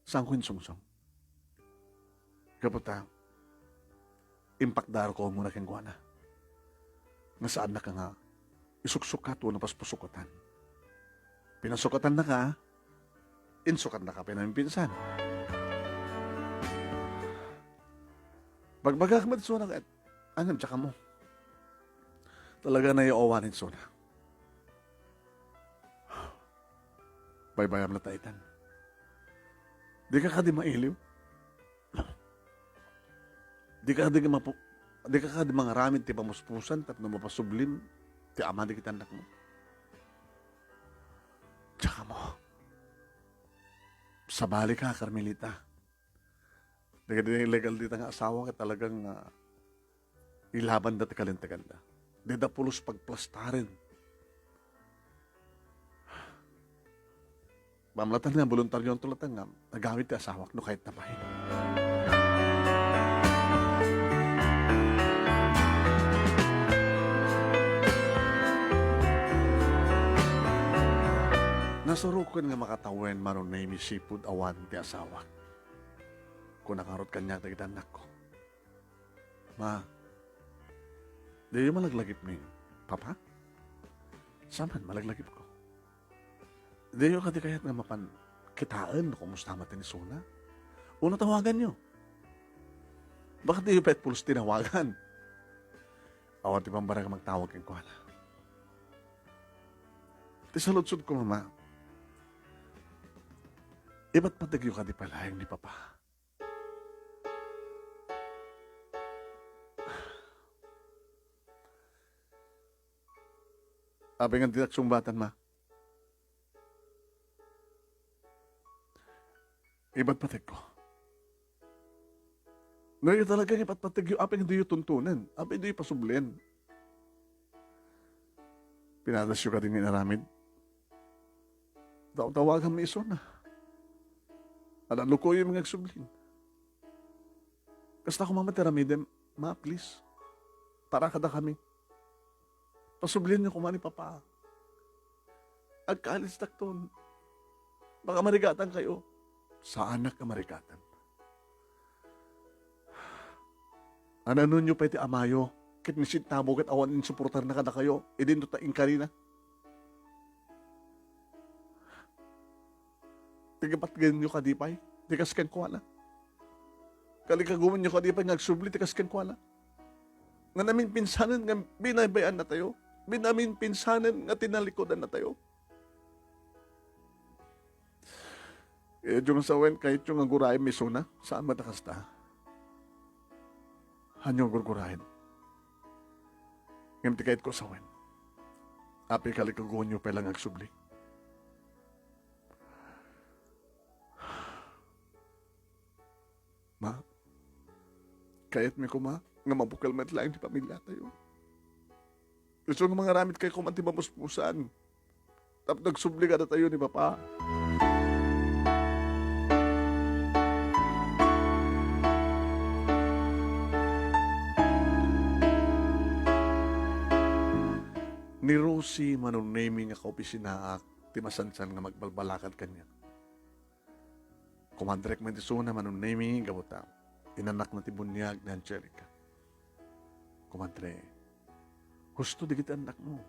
Saanko insungsong? Gapu ta, impakdarko umuna kenkuana nga saannaka nga isuksukat wenno paspusukatan. Pinasukatannaka, insukatnaka pay naminpinsan. Bagbagak met isuna ket, ania, diak ammo. Talaga nga awan isuna. Baybayam latta itan. Dika kadi mailiw? Dika kadi mapu-, dika kadi mangaramid ti pamuspusan tapno mapasublim ti ama dagiti annakmo? Diak ammo. Sabalika, Carmelita. Dagiti illegal dita nga asawa ket talagang, ah, ilabanda ti kalintaganda. Dida pulos pagplastaren. Mamlatan nga boluntarionto latta nga agawid ti asawak no kayatna pay. Nasuroken nga makatawen, Manong Nemy, sipud awan ti asawak. Kuna ngarud kaniak dagiti annakko, "Ma, diyo malaglagip ni Papa?" "Saan man, malaglagipko." "Diyo kadi kayat nga mapan kitaen no kumusta met ti isuna? Wenno tawaganyo? Bakit diyo pay pulos tinawagan? Awan ti pambarag a magtawag kenkuana." "Ti saludsodko, Mama, ipatpategyo kadi pay laeng ni Papa?" "Apay nga dinak sungbatan, Ma?" "Ipatpategko. No, diyo talaga nga ipatpategyo, apay nga diyo tuntunen, apay diyo pasublien? Pinadasyo kadi nga inaramid? Tawtawaganmi isuna. Adda lukoyem nga agsublin. Kasta koma met ti aramidem, Ma, please. Para kadakami. Pasublienyo koma ni Papa. Agkaalistakton. Baka marigatan kayo." "Saanak a marigatan. Ananonyo pay ti amayo, ket ni sentabo ket awan insuportarna kadakayo, idinto ta inkarina. Ti kapatgenyo kadi pay, ti kas kenkuana. Kalikaguanyo kadi pay nga agsubli, ti kas kenkuana. Nga naminpinsanen nga binaybay-annatayo, binaminpinsanen nga tinalikudannatayo." "Kayatyo nga sawen, kayatyo nga guraem isuna? Saan met a kasta. Haanyo nga gurguraen. Ngem ti kayatko a sawen, apay kalikaguanyo pay la nga agsubli?" "Ma, kayatmi koma nga mabukel met laeng ti pamiliatayo. Isu nga mangaramid kay koma ti mamuspusan tapno agsubli kadatayo ni Papa." Ni Rosie, Manong Nemy, nga kaopisinaak ti masansan nga magbalbalakad kaniak. Kumadrek met isuna, Manong Nemy, gapu ta inannakna ti buniag ni Angelica. "Kumadre, husto dagiti annakmo.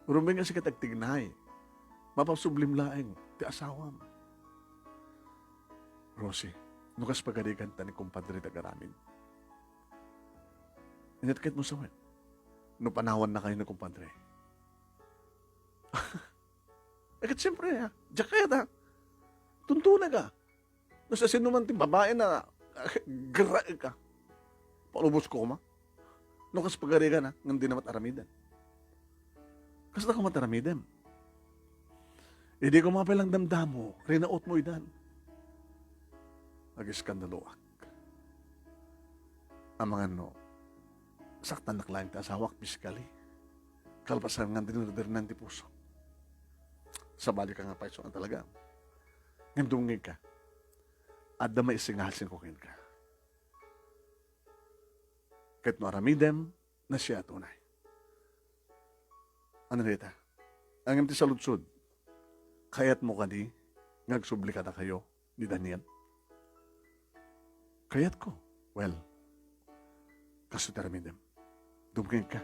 Rumbeng a sika ti agtignay. Mapasublim laeng ti asawam." "Rosie, no kas pagariganta ni kumpadre ti agaramid, ania ti kayatmo sawen? No panawannakayo ni kumpadre?" "Eh, ket siempre, ah, diak kayat, ah. Tuntunek, ah. No siasinoman ti babai nga, ah, garaek, ah. Palubosko koma. No kas pagarigan, ah, ngem dina met aramiden. Kasta koma ti aramidem. Idi koma pay lang damdamo, rinautmo idan." Agiskandaluak. Amangan no saktanak laeng ti asawak physically. Kalpasan nga dinirdirnan ti puso. Sabali ka nga payso nga talaga. Ngem dumngegka. Adda maisingasingko kenka. Ket no aramidem, nasia a tunay. Ano dayta? Ngem ti saludsod, kayatmo kadi nga agsubli kadakayo ni Daniel? Kayatko. Well, kastoy ti aramidem. Dumngegka.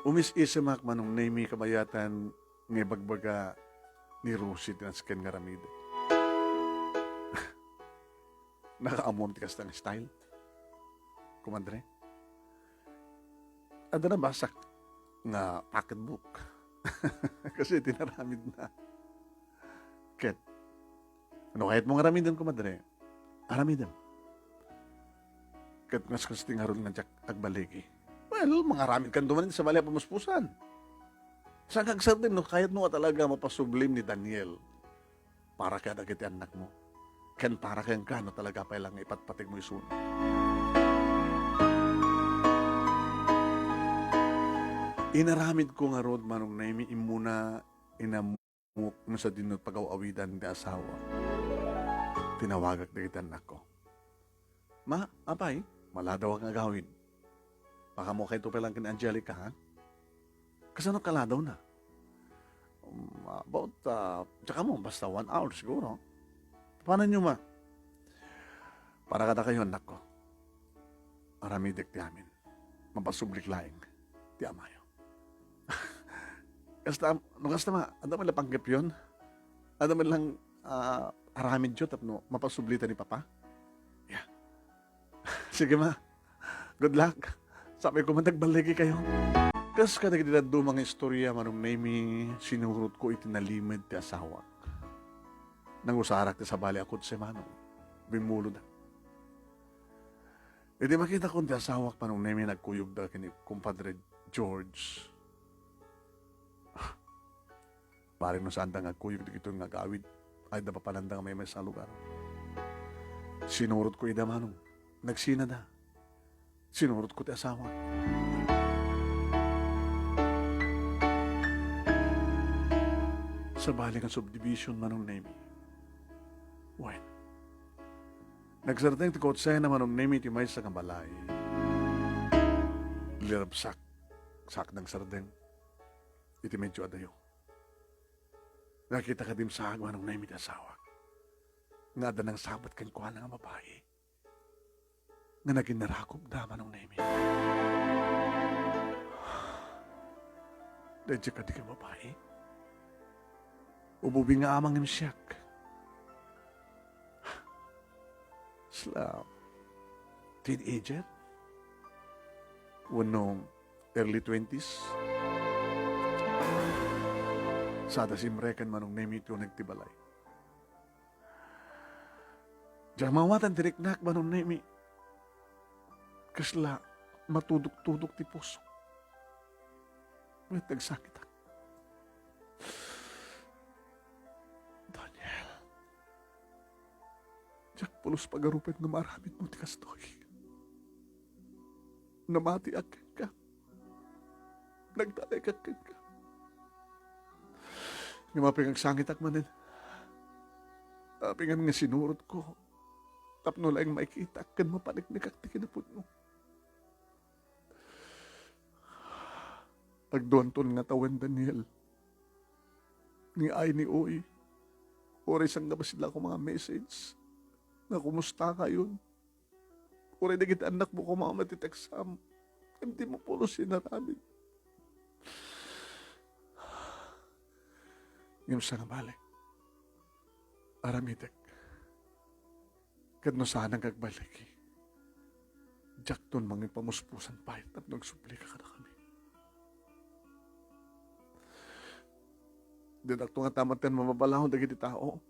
Umis-isimak, Manong Nemy, kabayatan nga ibagbaga ni Rosie ti nasken nga aramid. Nakaammom ti kasta nga style, kumadre? Adda nabasak nga pocketbook. Kasi tinaramid na. Ket, no kayatmo nga aramiden, kumadre, aramidem. Ket kas-, kas ti ngarud nga diak agbaligi. Well, mangaramid kanto man sabali a pamuspusan. Saan nga agsardeng no kayatmo a talaga mapasublim ni Daniel para kadagiti annakmo, ken para kenka no talaga pay la nga ipatpategmo isuna. Inaramidko ngarud, Manong Nemy, immuna inammok no sadino ti pagaw-awidan ti asawa. Tinawagak dagiti annakko. Ma, apay, maladawak nga agawid. Pakaammokayo pay laeng ken Angelica, ha? Kasano kaladawna? Um, about, ah, diak ammo, basta one hour siguro. Papananyo, ma? Para kadakayo, annakko. Aramidek ti amin. Mapasublik laeng ti amayo. Kasta, no kasta, ma, adda man la panggepyon? Adda man lang, ah, aramidyo tapno mapasublita ni Papa? Yeah. Sige, ma. Good luck. Sapay ko man agballigi kayo. Kas kadagiti dadduma nga istorya, Manong Nemy, sinurotko iti nalimed ti asawak. Nangusarak ti sabali a kotse, Manong. Bimmuloda. Idi makitakon ti asawak, Manong Nemy, nagkuyogda ken ni Kumpadre George. Bareng no saanda nga agkuyog dagitoy nga agawid, ay da papananda nga maymaysa a lugar. Sinurotko ida, Manong. Nagsinada. Sinurotko ti asawa. Sabali nga subdivision, Manong Nemy. Wen, nagsardeng ti kotsena, Manong Nemy, iti maysa nga balay. Lirabsak. Sak nagsardeng iti medyo adayo. Nakita kadi sa agwanong Nemy ti asawa nga adda nangsabet kenkuana nga babai nga naginnarakopda, Manong Nemy. Daydiay kadi nga babai? Ububing nga amang ngem siak. Sla, teenager? Wenno early twenties? Sada simreken, Manong Nemy, ti uneg ti balay. Diak maawatan ti riknak, Manong Nemy. Kasla matudok-tudok ti puso. Ket nagsakitak. Daniel, diak pulos pagarupen nga maaramidmo ti kastoy. Namatiak kenka. Nagtalekak kenka. Ngem apay nga agsangitak manen? Apay ngem nga sinurotko tapno laeng makitak ken mapaneknekak ti kinapudno? Agduanton nga tawen, Daniel. Ni ay ni uy, uray sangabassit la koma nga message nga, "Kumusta kayon?" Uray dagiti annakmo koma nga matiteksam, ngem dimo pulos inaramid. Ngem sangabali, aramidek. Ket no saanak nga agballigi, diakton mangipamuspusan pay tapno agsublika kadakami. Dinakto ngata met mababalaw dagiti tao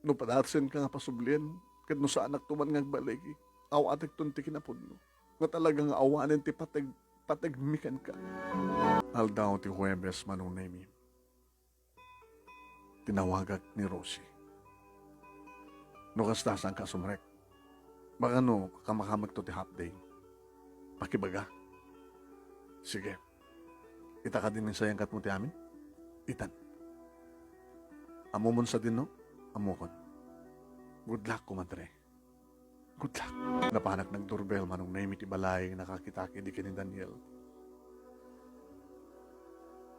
no padasenka nga pasublien, ket no saanakto man nga agballigi, awatekton ti kinapudno nga talaga nga awanen ti pateg-, pategmi kenka. Aldaw ti Huwebes, Manong Nemy. Tinawagak ni Rosie. No kasta, saanka a sumrek? Baka no kamakamekto ti half day. Pakibaga. Sige. Ita kadi nga sayankatmo ti amin? Itan. Ammomon sadino? Ammokon. Good luck, kumadre. Good luck. Napanak nagdurbel, Manong Nemy, ti balay nga nakakitak idi ken ni Daniel.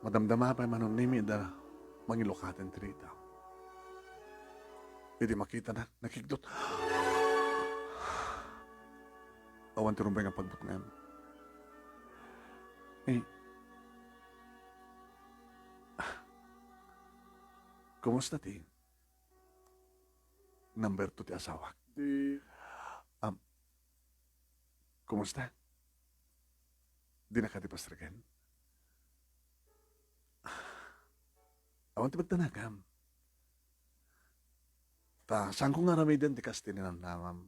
Madamdama pay, Manong Nemy, da mangilukaten ti rita. Idi makitana, nakigdot. Awan ti rumbeng a pagbutngan. Eh, kumusta ti number two ti asawak? Di. Am, kumusta? Dina kadi pastreken? Awan ti pagtanagam. Ta, saanko nga aramiden ti kas ti ninamnamam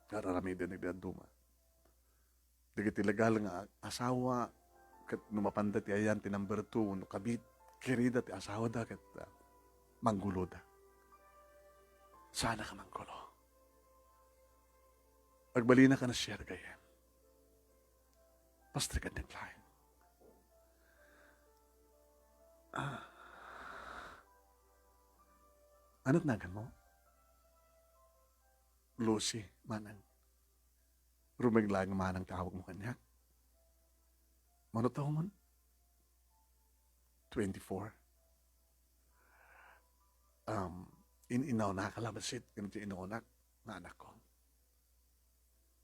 nga ar-aramiden dagiti dadduma. Dagiti legal nga asawa, ket no mapanda ti ayan ti number two, no kabit, kirida ti asawada, ket, ah, mangguloda. Saanka a manggulo. Agbalinaka a nasiar, gayyem. Pastrek and decline. Ah. Ano ti naganmo? Lucy, manang. Rumieg laeng manang ti awagmo kaniak. Mano taonmo? Twenty-four. Um, in-inawnaka la bassit ken ti inunak nga anakko.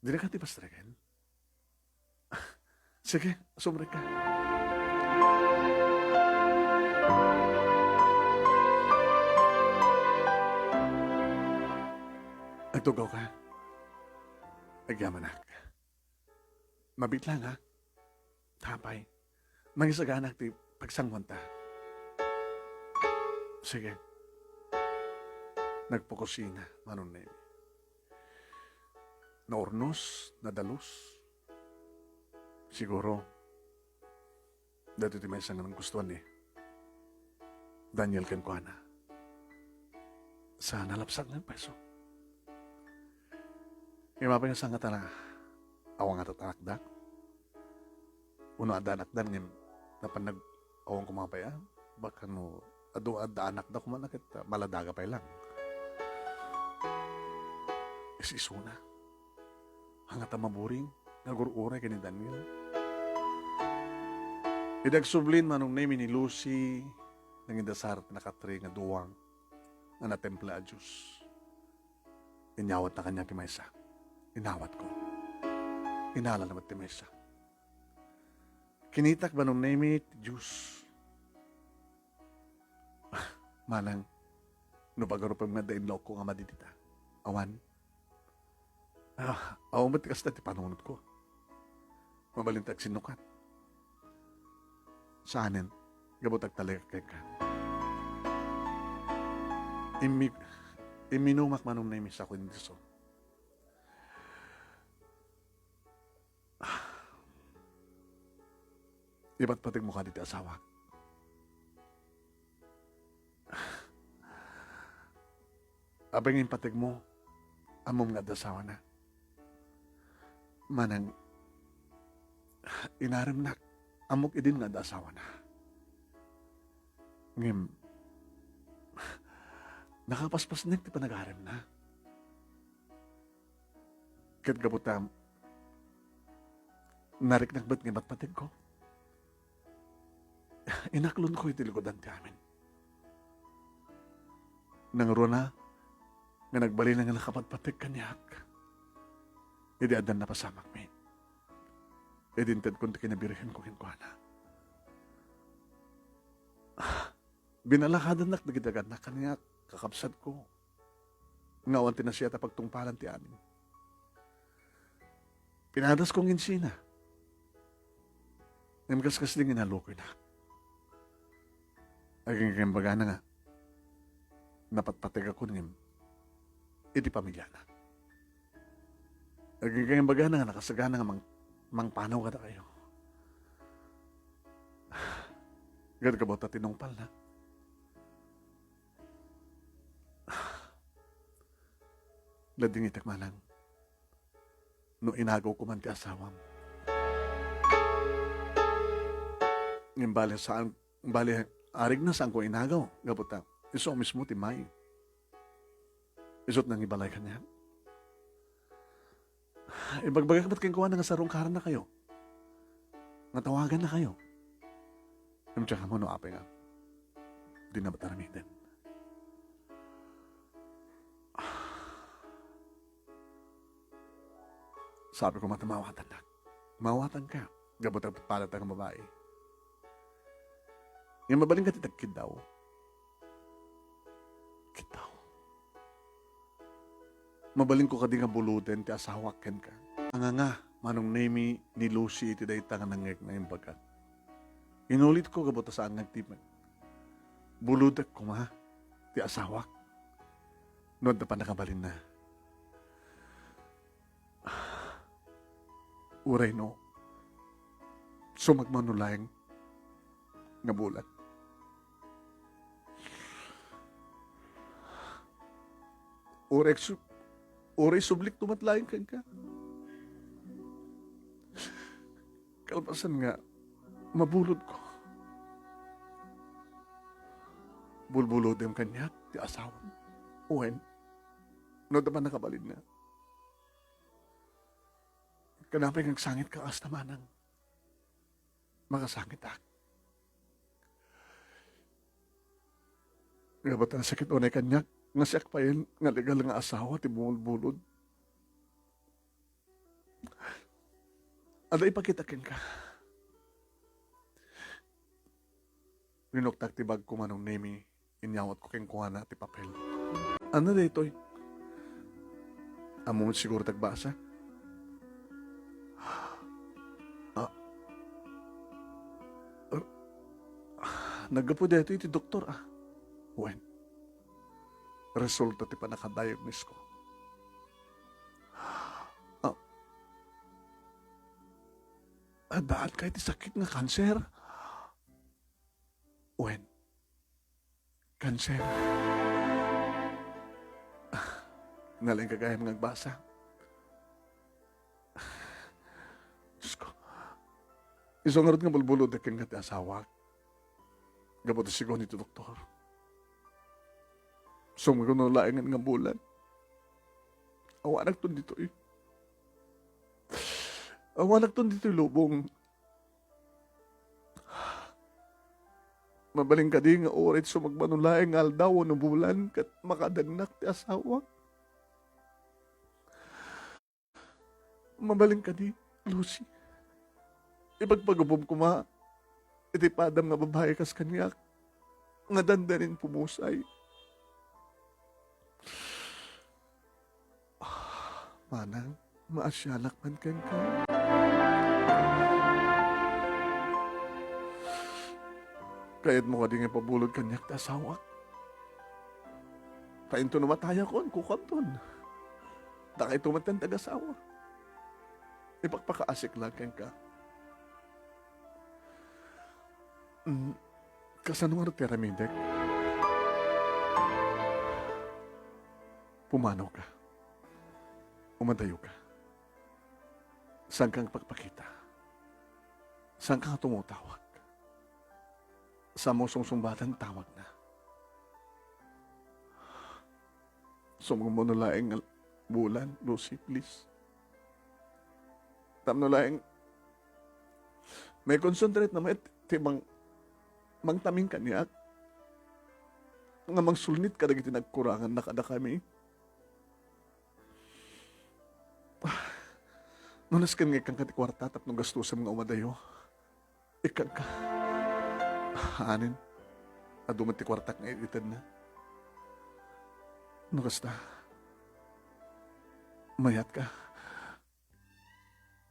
Dinaka ti pastreken? Sige, sumrekka. Agtugawka. Agyamanak. Mabiit laeng, ha? Apay, mangisaganak ti pagsangoanta. Sige. Nagpakusina, Manong Nemi. Naurnos, nadalus. Siguro, daytoy ti maysa nga nanggustoan ni Daniel kenkuana. Sa nalapsat nga peso. Imapay nga sangata na, awan nga anakda. Uno adda anakda, ngem napan nag-, awan ko mapay, ah. Baka no, adu-, adda anakda, kumana ket, ah, maladaga pay lang. Is-isuna. Hangata maburing, nagur-uray ken ni Daniel. Idi agsublin, Manong Nemi, ni Lucy, nangidasar ti nakatri nga duwang nga natempla a Dios. Inyawatna kaniak ti maysa. Inawatko. Inalana met ti maysa. Kinitak, Manong Nemi, ti Dios. Manang, no pagarupem nga adda inlawko nga madi dita. Awan. Ah, awan met ti kasta ti panunotko. Mabalin ti agsinnukat. Saanen, gapu ta agtalek kenka. Immi-, imminumak, Manong Nemi, sa kuendiso. Ipatpategmo kadi ti asawak. Apay nga impategmo, ammom nga adda asawana. Manang, inaremnak, ammok idin nga adda asawana. Ngem, nakapaspasnek ti panagaremna. Ket gapu ta nariknak met nga ipatpategko, inaklonko iti likudan ti amin. Nangruna nga nagbalina nga nakapatpateg kaniak idi addan napasamakmi. Idi intedkon ti kinabirhenko kenkuana. Binalakadannak dagiti agannak kaniak, kakabsatko, nga awan ti nasayaat a pagtungpalan ti amin. Pinadasko nga insina. Ngem kaskasdi nga inalukoynak. Agingga imbagana nga napatpategakon ngem iti pamiliana. Agingga imbagana nga nakasagana nga mang-, mangpanaw kadakayo. Gagabawta tinungpalna. Nadingitek manang no inagawko man ti asawam. Ngem bale saan, bale arigna saanko inagaw, gapu ta isu mismo ti may. Isut' nangibalay kaniak. Ibagbagak met kenkuana nga sarungkarannakayo, nga tawagannakayo. Ngem diak ammo no apay nga dina met aramiden. Sabi koma ta maawatannak. Maawatanka. Gapu ta padata nga babai. Ngem mabalinka ti tagkiddaw. Kiddaw. Mabalinko kadi nga buloden ti asawak kenka? Anganga, Manong Nemi, ni Lucy iti dayta nga nangngegna imbagak. Inulitko gapu ta saan nga agtimek. Bulodek koma ti asawak no adda pannakabalinna. Uray no, sumagmamano laeng nga bulan. Uray su-, uray sublikto met laeng kenka. Kalpasan nga, mabulodko. Bulbulodem kaniak ti asawam. Wen, no adda pannakabalinna. Ken apay nga agsangitka kasta, manang? Makasangitak. Ngem ta nasakit unay kaniak nga siak pay nga legal nga asawa ti bumulbulod. Adda ipakita kenka. Linuktak ti bagko, Manong Nemi, inyawatko kenkuana ti papel. Ania daytoy? Ammom siguro ti agbasa? Ah. Er, naggapu daytoy iti doktor, ah. Wen, resulta ti pannakadiagnosko. Ah. Addaanka iti sakit nga kanser? Wen, kanser. Nalaingka gayam nga agbasa. Diyos ko. Isu ngarud nga bulbulodek kenka ti asawak. Gapu ta sigun iti doktor, sumagmamano laengen nga bulan, awanakton ditoy. Awanakton ditoy lubong. Mabalin kadi nga uray sumagmamano laeng nga aldaw wenno bulan ket makadagnak ti asawak? Mabalin kadi, Lucy? Ipagpagubom koma iti padam nga babai kas kaniak nga dandanin pumusay. Manang, maasianak man kenka. Kayatmo kadi nga ipabulod kaniak ti asawak? Ta inton matayakon, kukuamton. Dakayto met ti agasawak. Ipakpakaasik laeng kenka. Mm, kasano ngarud ti aramidek? Pumanaw ka. Umadayo ka. Saanka nga agpakpakita. Saanka nga tumutawag. Saanmo sungsungbatan ti tawagna. Sumagmamano laeng nga bulan, Lucy, please. Tapno laeng, maikonsentrate na met ti mang-, mangtamin kaniak nga mangsulnit kadagiti nagkurangan na kadakami. No nasken nga ikkanka ti kuarta tapno gastosem nga umadayo. Ikkanka. Anen, adu met ti kuartak nga itedna. No kasta, mayatka.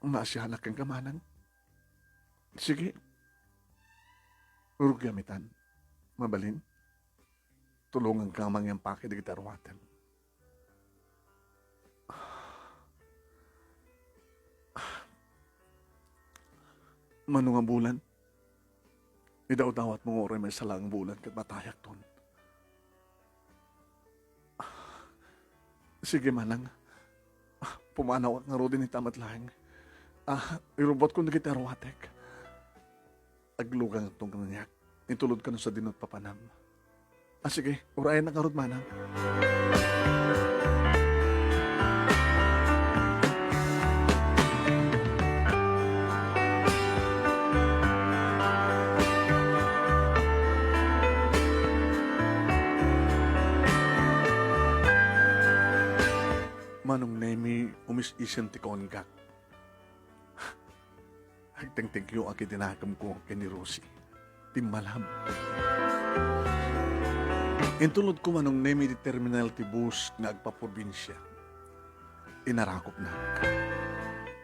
Maasianak kenka, manang. Sige. Rugiamitan. Mabalin? Tulonganka nga mangimpake dagiti aruatem. Mano nga bulan? Idawdawatmo nga uray maysa laeng bulan ket matayakton. Sige, manang. Pumanawak ngaruden ita met laeng. Ah, irubotkon dagiti aruatek. Aglugangaton kaniak. Intulodka no sadino ti papanam. Ah, sige, urayennak ngarud, manang. Manong Nemi, umis-isen ti kaunggaak. Agtengtengyo a ket nakemko ken ni Rosie. Timmalab. Intulodko, Manong Nemi, ti terminal ti bus nga agpaprobinsia. Inarakopnak.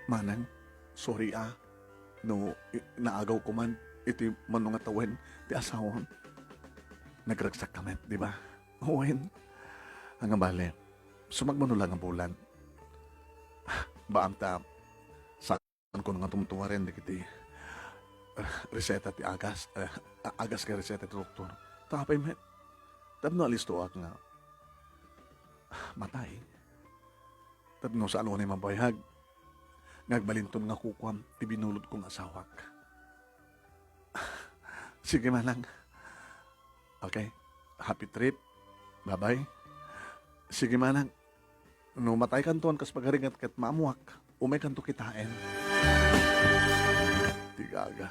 Manang, sorry a, no i-, naagawko man iti mano nga tawen ti asawam. Nagregsakka met, di ba? Wen. Ania bale, sumagmamano la nga bulan. Baam ta, saan ko nga tumtungaren dagiti, eh, reseta ti agas, eh, a-, agas ken reseta ti doktor. Ta apay met, tapno alistoak nga matay. Tapno saan unay mabayag nga agbalinton nga kukuam ti binulodko nga asawak. Sige, manang. Okay. Happy trip. Bye-bye. Sige, manang. No mataykanton kas pagaringat ket maammoak. Umaykanto kitaen. Ti gaga.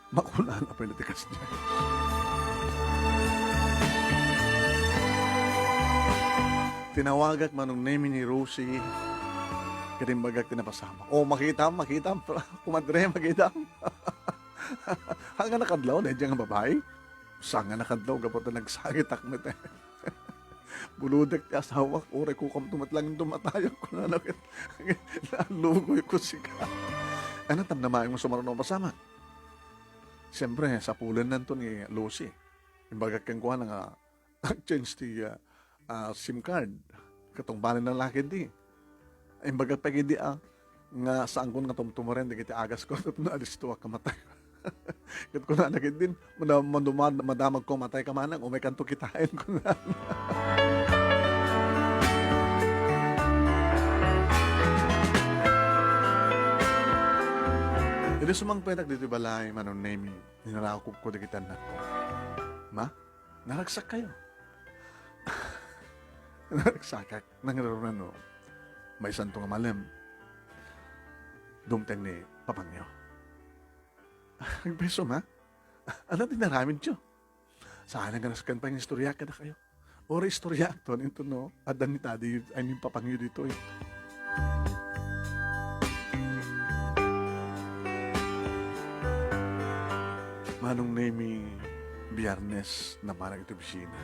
Makunana pay la ti kasdiay. Tinawagak Manong Nemi ni Rosie. Ket imbagak ti napasamak. "Oh, makitam, makitam, kumadre, makitam." Saan nga nakadlaw, daydiay nga babai? Saan nga nakadlaw, gapu ta nagsakitak met. Bulodek ti asawak, uray kukamto met lang tumatayak, kunana ket nalugoyko sika. Ano, tamnamaen nga sumaruno mapasamak? Siyempre, sapulennanto ni Lucy. Imbagak kenkuana nga ag-change ti, ah, ah, SIM card. Katungpalen na la ketdi. Imbagak pay ketdi, ah, nga saanko nga tumtumaren dagiti agasko tapno adistoak a matay. Ket kunana ketdin, "Mada-, maduma-, madamagko a matayka manang, umaykanto kitaen," kunana. Idi sumangpetak ditoy balay, Manong Nemi, inarakupko dagiti annakko. "Ma, naragsak kayo." Naragsakak, nangruna no maisanto nga malem. Dumteng ni papangyo. "Nagbeso, ma? Ano ti naramidyo?" Saan nga nasken pay nga istorya kadakayo. Uray istoryaakto, inton no, adda ni daddy, I mean, papangyo ditoy. Manong Nemi, Biyernes, napanak iti opisina.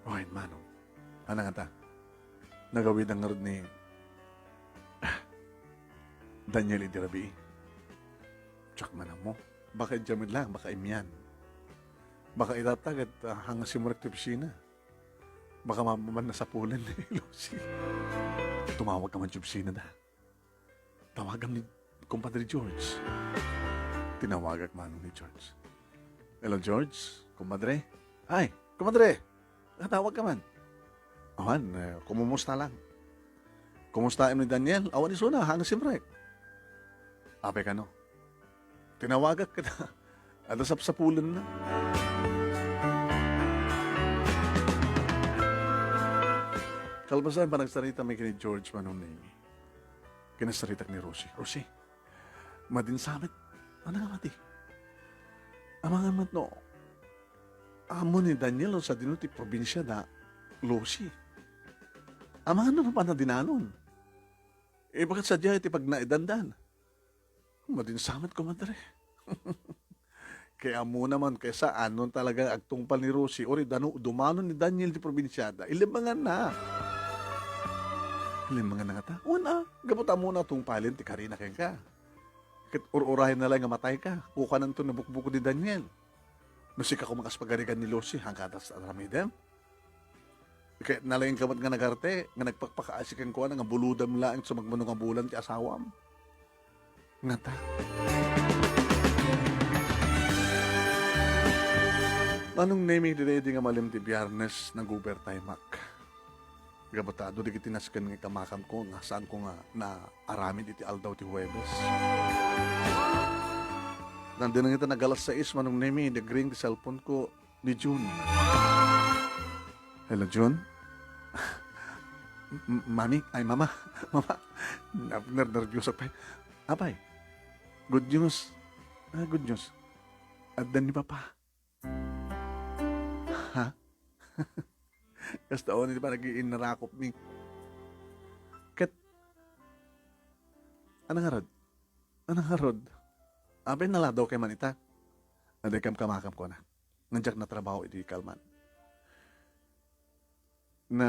Wen, Manong. Ano nga ta? Nagawidan ngarud ni Daniel idi rabii. Diak man ammo. Baka idiay met lang, baka imian. Baka itata ket, ah, hanga simrek ti opisina. Baka ma-, man nasapulan ni Lucy. Tumawag ka man ti opisina da. Tawagam ni Kumpadre George. Tinawagak manong ni George. "Hello, George. Kumpadre." "Ay, kumpadre! Nakatawag ka man." "Awan, eh, kumumusta lang." "Kumustaem ni Daniel?" "Awan isuna, hanga simrek." "Apay kano?" "Tinawagak ket adda sapsapulenna." Kalpasan, panagsarita mi ken ni George, Manong Nemi. Kinasaritak ni Rosie. "Rosie, madin sa met. Ano nga mati? Amangan met no ammo ni Daniel no sadino ti probinsia da Lucy. Amangan no mapan a dinanon. Ibagat sadiay ti pagnaedandan." "Madin sa met, kumadre." Kay ammona man, kaysa anon talaga agtungpal ni Rosie, uray dano-, dumano ni Daniel ti probinsiada, ilemenganna. Ilemenganna ngata? Wen a, gapu ta ammona a tungpalen ti karina kenka. Ket ur-urayenna laeng nga matayka, kukuananto nabukbukod ni Daniel. No sika koma kas pagarigan ni Lucy, hangkatas aramidem? Ket nalaingka met nga nagarte, nga nagpakpakaasi kenkuana nga bulodam laeng sumagmamano nga bulan ti asawam. Ngata? Manong Nemi, daydi nga malem ti Biyernes, nag-overtime-ak. Gapu ta adu dagiti nasken nga ikamakamko nga saanko nga naaramid iti aldaw ti Huwebes. Nandinang ita nag-alas sais, Manong Nemi, nag-ring ti cellphone ko ni June. "Hello, June?" "M-, Mami? Ay, Mama. Mama." Ner-, nerbiosok pay. "Apay? Good news." "Ah, good news. Adda ni Papa." Ha? Kasta unay ti panagiinnarakupmi. Ket, ano ngarud? Ano ngarud? Apay, naladaw kay man ita? Adda kamkamakam, kuana. Nga diak natrabaho iti kalman. Na,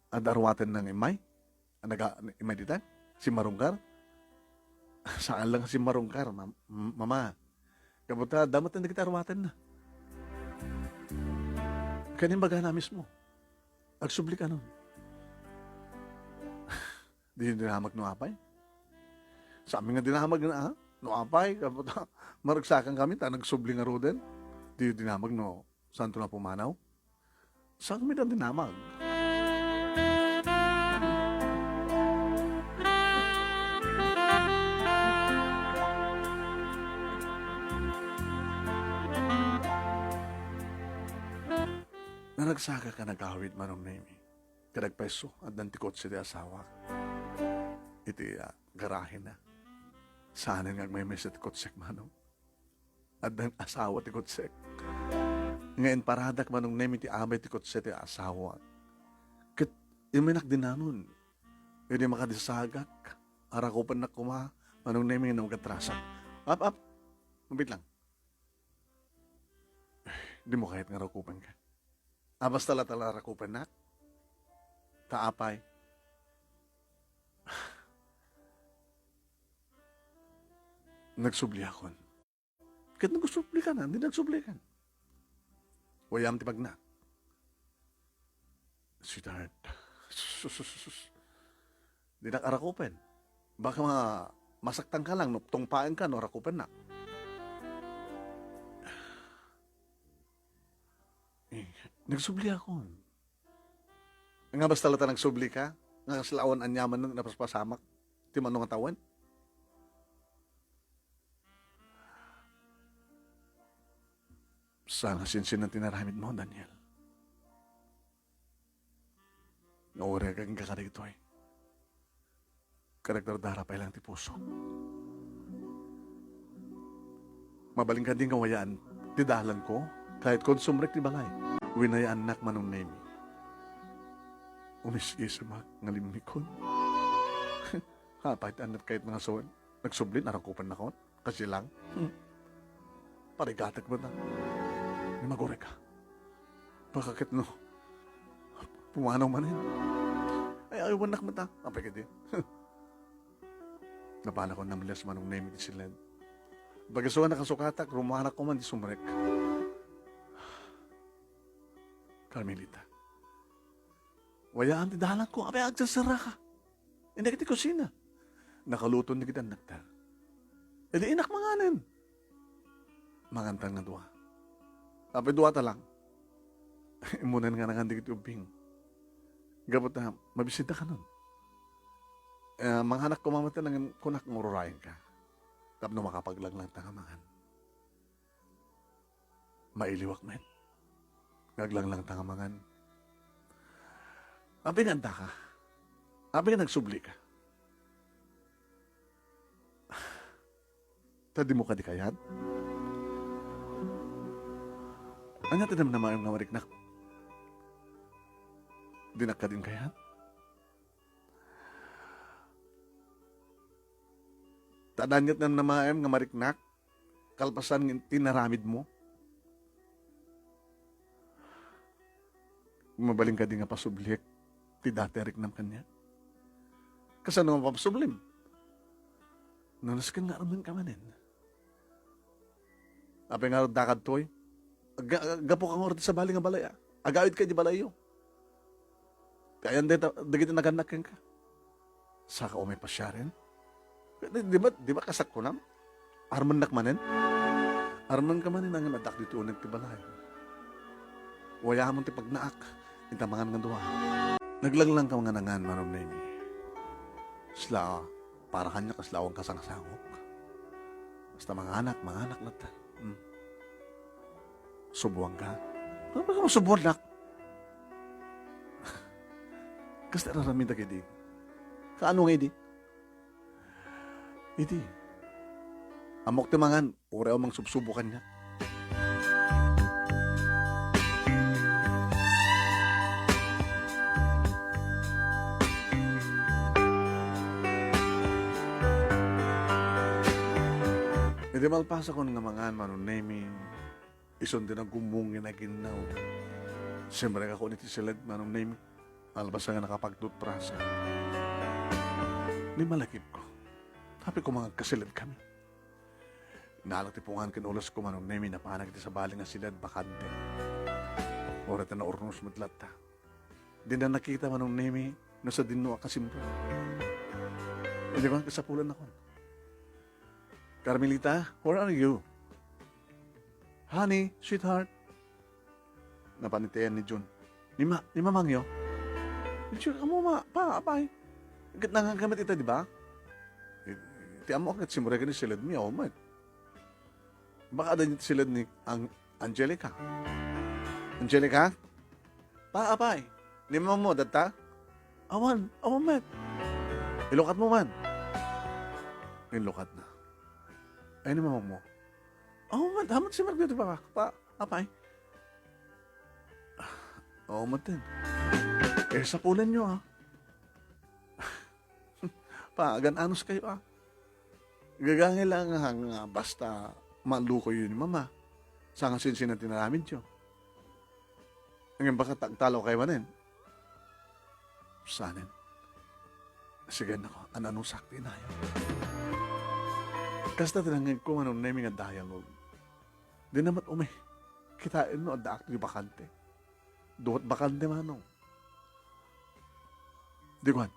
adda aruatenna nga immay? Naga-, immay dita? Simmarungkar? Saan lang nga simmarungkar, mam-, m-, mama. Gapu ta, adda met dagiti aruatenna. Ken imbagana mismo. Agsubli kanon. Di dinamag no apay? Saan nga dinamag na, ha? No apay, gapu ta, maragsakan kami, ta nagsubli ngaruden. Di dinamag no saanto nga pumanaw? Saan kami da dinamag? Naragsakak a nagawid, Manong Nemi. Ket agpayso, addan ti kotse ti asawak iti, ah, garahena. Saanen nga agmaymaysa ti kotsek, Manong. Addan asawa ti kotsek. Nga imparadak, Manong Nemi, ti abay ti kotse ti asawak. Ket imminak dinanon. Idi makadisagak, arakupennak koma, Manong Nemi, nga nagtrasak. Ap, ap. Mabiit lang. Dimo kayat nga rakupenka. A, basta la ta la rakupennak. Ta apay. Nagsubliakon. Ket nagsublikan, di nagsublikan. Wayam ti pagna. Sweetheart. Sus, sus, sus, sus. Dinak arakupen. Baka ma-, masaktanka lang no tungpaenka no arakupennak. Eh, nagsubliakon. Nga basta la ta nagsublika, nga kasla awan aniaman nga napaspasamak ti mano nga tawen. Saan a sinsinan ti naramidmo, Daniel? Nga uray agingga kadagitoy. Kadagdardara pay lang ti pusok. Mabalin kadi nga wayaan ti dalanko, kayatko sumrek ti balay. Winayaannak, Manong Nemi. Umis-isimak nga limmikon. Apay ti annat kayat nga sawen? Nagsublin, arakupennakon? Kasi lang. Hmm. Parigatek met, ah. Ni magurek ka. Baka ket no. Pumanaw manen. Ay, aywannak met, ah. Apay kadi. Napanakon namlias, Manong Nemi, ti siled. Pagisuan a kasukatak, rummuanak koma di sumrek. Carmelita. Wayaan ti dalanko. Apay, agserserraka. Innak iti kusina. Nakaluto ni ket annakta. Idi innak manganen. Mangantan nga dua. Apay, duata lang. Immunan nga nangan dagiti ubbing. Gapu ta, mabisita kanon. Eh, manganak koma met, ngem kunak nga ururayenka. Tapno makapaglanglang ta nga mangan. Mailiwak met. Nga aglanglang ta nga mangan. Apay nga addaka? Apay nga nagsublika? Ta dimo kadi kayat? Ania ti namnamaem nga mariknak? Dinak kadin kayat? Ta ania ti namnamaem nga mariknak? Kalpasan nga ti naramidmo? Mabalin kadi nga pasubliek ti dati a riknam kaniak? Kasano nga mapasublim? No nasken nga armenka manen. Apay nga dakad toy? Ga-, gapu ka nga urdi sa bali nga balay, ah. Agawid ka di balayyo. Ti ayan dagita-, dagiti nagannak kenka. Saka umay pasiaren? Di, di ba, di ba kasakkunam? Armennak manen? Armenka manen, ngem addak ditoy uneg ti balay. Wayamon ti pagnaak, inta mangan nga dua. Naglanglang ka nga nangan, Manong Nemi. Sla, para kaniak, kasla awan kasangsangok. Basta manganak, manganak latta. Hmm. Subuan ka? Ano ba ka masubuan, nak? Kasta raramid dagidi. Kaano nga idi? Idi. Ammok ti mangan, uray awan mangsubsubo kaniak. Idi malpasakon nga mangan, Manong Nemi, isun ti nagumong nga naginnaw. Simrekakon iti siled, Manong Nemi. Albasa nga nakapagtutprasa. Ni malakipko. Tapno agkasiled kami. Nalak ti pungan ken ulosko, Manong Nemi, napanak iti sabali nga siled, bakante. Uray ta naurnos met latta. Dina nakita, Manong Nemi, no sadino a kasimrek. Idi ko, kasapulan akon. Carmelita, where are you? Honey, sweetheart. Napan iti ayan ni Jun. Ni ma-, ni mamangyo? Jun, amo ma, pa, apay. Ket nangan kami ita, di ba? Ti ammo ket simrek ni siled mi, awan met. Baka adda ni siled ni Ang-, Angelica. Angelica? Pa, apay. Ni mamo, datta? Awan, awan met. Ilukatmo man. Inlukatna. Ay, ni mamangmo. Awan met, awan met si Mark dito, papa. Pa, apay. Awan met din. Eh, sapulan nyo, ah. Pa, agan-anos kayo, ah. Gagangay lang nga, nga basta maluko yun ni mama. Sa nga sinsinan tinaramid yo. Ngayon, baka tagtalo kayo manen. Sanen. Sige, nako, an-anusak ti inayo. Kasta tinangin ko, manong nemi nga dialogue. Di namat umi. Kitaen no, adda akto di bakante. Duat bakante, manong. Di kuan.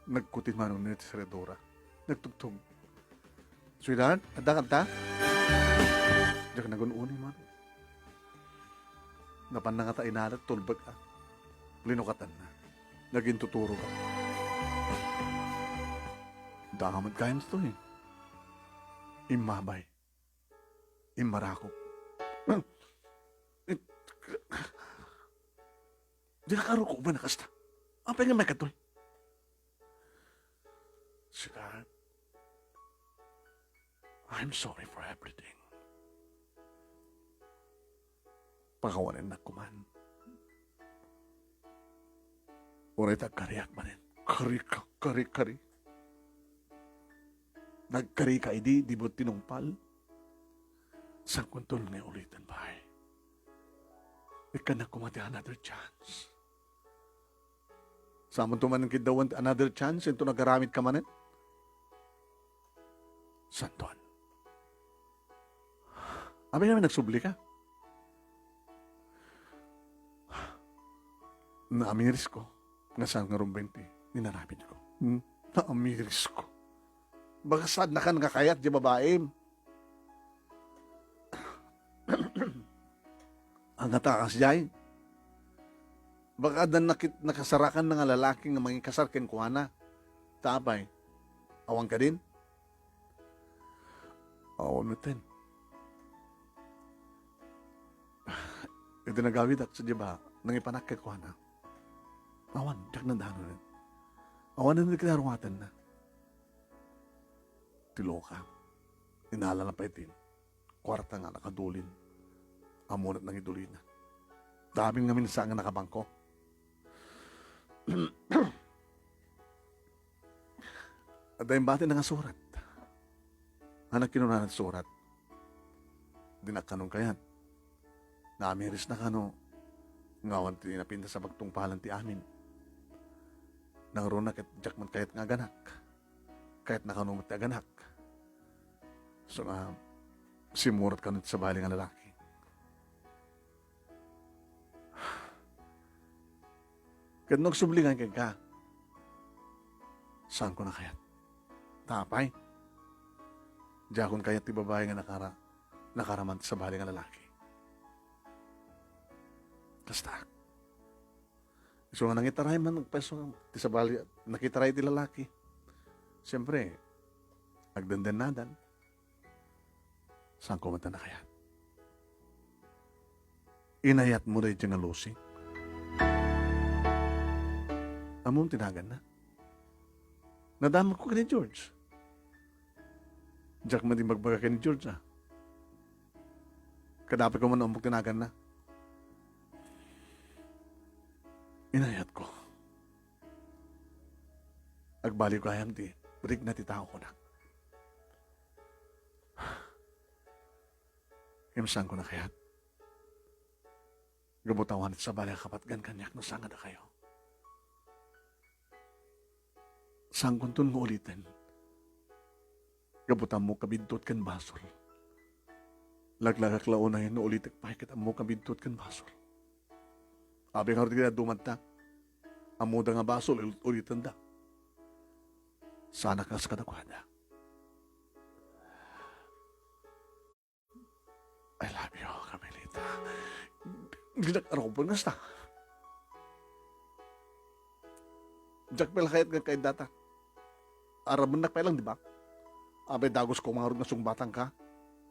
Nagkuti manong ni servidora. Nagtugtog. "Sweetheart, adda kanta?" Diak nagun-uni man. Napan na nga ta inalat, tulbek, ah. Linukatan na. Nagintuturo ka. Damat kayan to, eh. Immabay. Immarakop. Di nakaruko ba na kasta? Apay nga may katoy? Sweetheart, I'm sorry for everything. Pakawanennak kuman. Uray ta kariak manen. Kari ka, kari, kari. Nagkari ka idi, di mo tinungpal. Sangkunton nga ulitan, bay. Ikkannak koma ti another chance. Saman to manen kiddawan ti another chance, into nagaramid ka manen? Santuan. Abi namin nagsubli ka. Naamiris ko. Nga saan nga rumbeng ti ninaramid ko. Hmm? Naamiris ko. Baka saan na kan nga kayat di babaem. Ang atakas jay. Baka adda nakit-, nakasarakan na nga lalaki nga mangikasar kenkuana. Ta apay, awan kadin? Awan metten. Iti nagawidak sa diba, nangipanak kenkuana. Awan, diak nadanonen. Awan na nagkinarumaten na. Ti loka. Inalana pay ti kuarta nga nakadulin. Ammonak nangidulina. Damin ngamin sa nga nakabangko. Adda imbati na nga surat. Anak kinunana ti surat. Dinak kanon kayat. Naamiris na kano. Ngawan ti napintas a pagtungpalan ti amin. Nangruna ket diak man kayat nga aganak. Kayat na kano met ti aganak. So nga, simurat kano ti sabali nga lalaki. Ket no agsubligan kenka, saanko na kayat. Ta apay, diakon kayat ti babai nga nakara-, nakaraman ti sabali nga lalaki. Kastaak. Isu nga nangitaray man, nagpaiso nga, ti sabali, nakitaray ti lalaki. Siyempre, agdendennadan. Saanko met a nakayat. Inayatmo daydiay nga Lucy? Ammom ti naganna? Nadamagko ken ni George. Diak met imbagbaga ken ni George, ah. Kadapay ko man umbok ti naganna. Inayatko. Agbaliw gayam ti rigna ti tao, kunak. Ngem saanko na kayat. Gapu ta awan ti sabali a kapatgan kaniak no saan nga dakayo. Saankonton nga uliten. Gapu ta ammok a biddut ken basol. Laglagak la unay no ulitek pay ket ammok a biddut ken basol. Apay ngarud ti dadduma ta? Ammoda nga basol, ul-, ulitenda. Saanak kas kadakuada. I love you, Carmelita. Dinak aruben kasta. Diak pay la kayat nga kaiddata. Aramidnak pay lang, di ba? Apay dagus ko mangarud nga sungbatanka.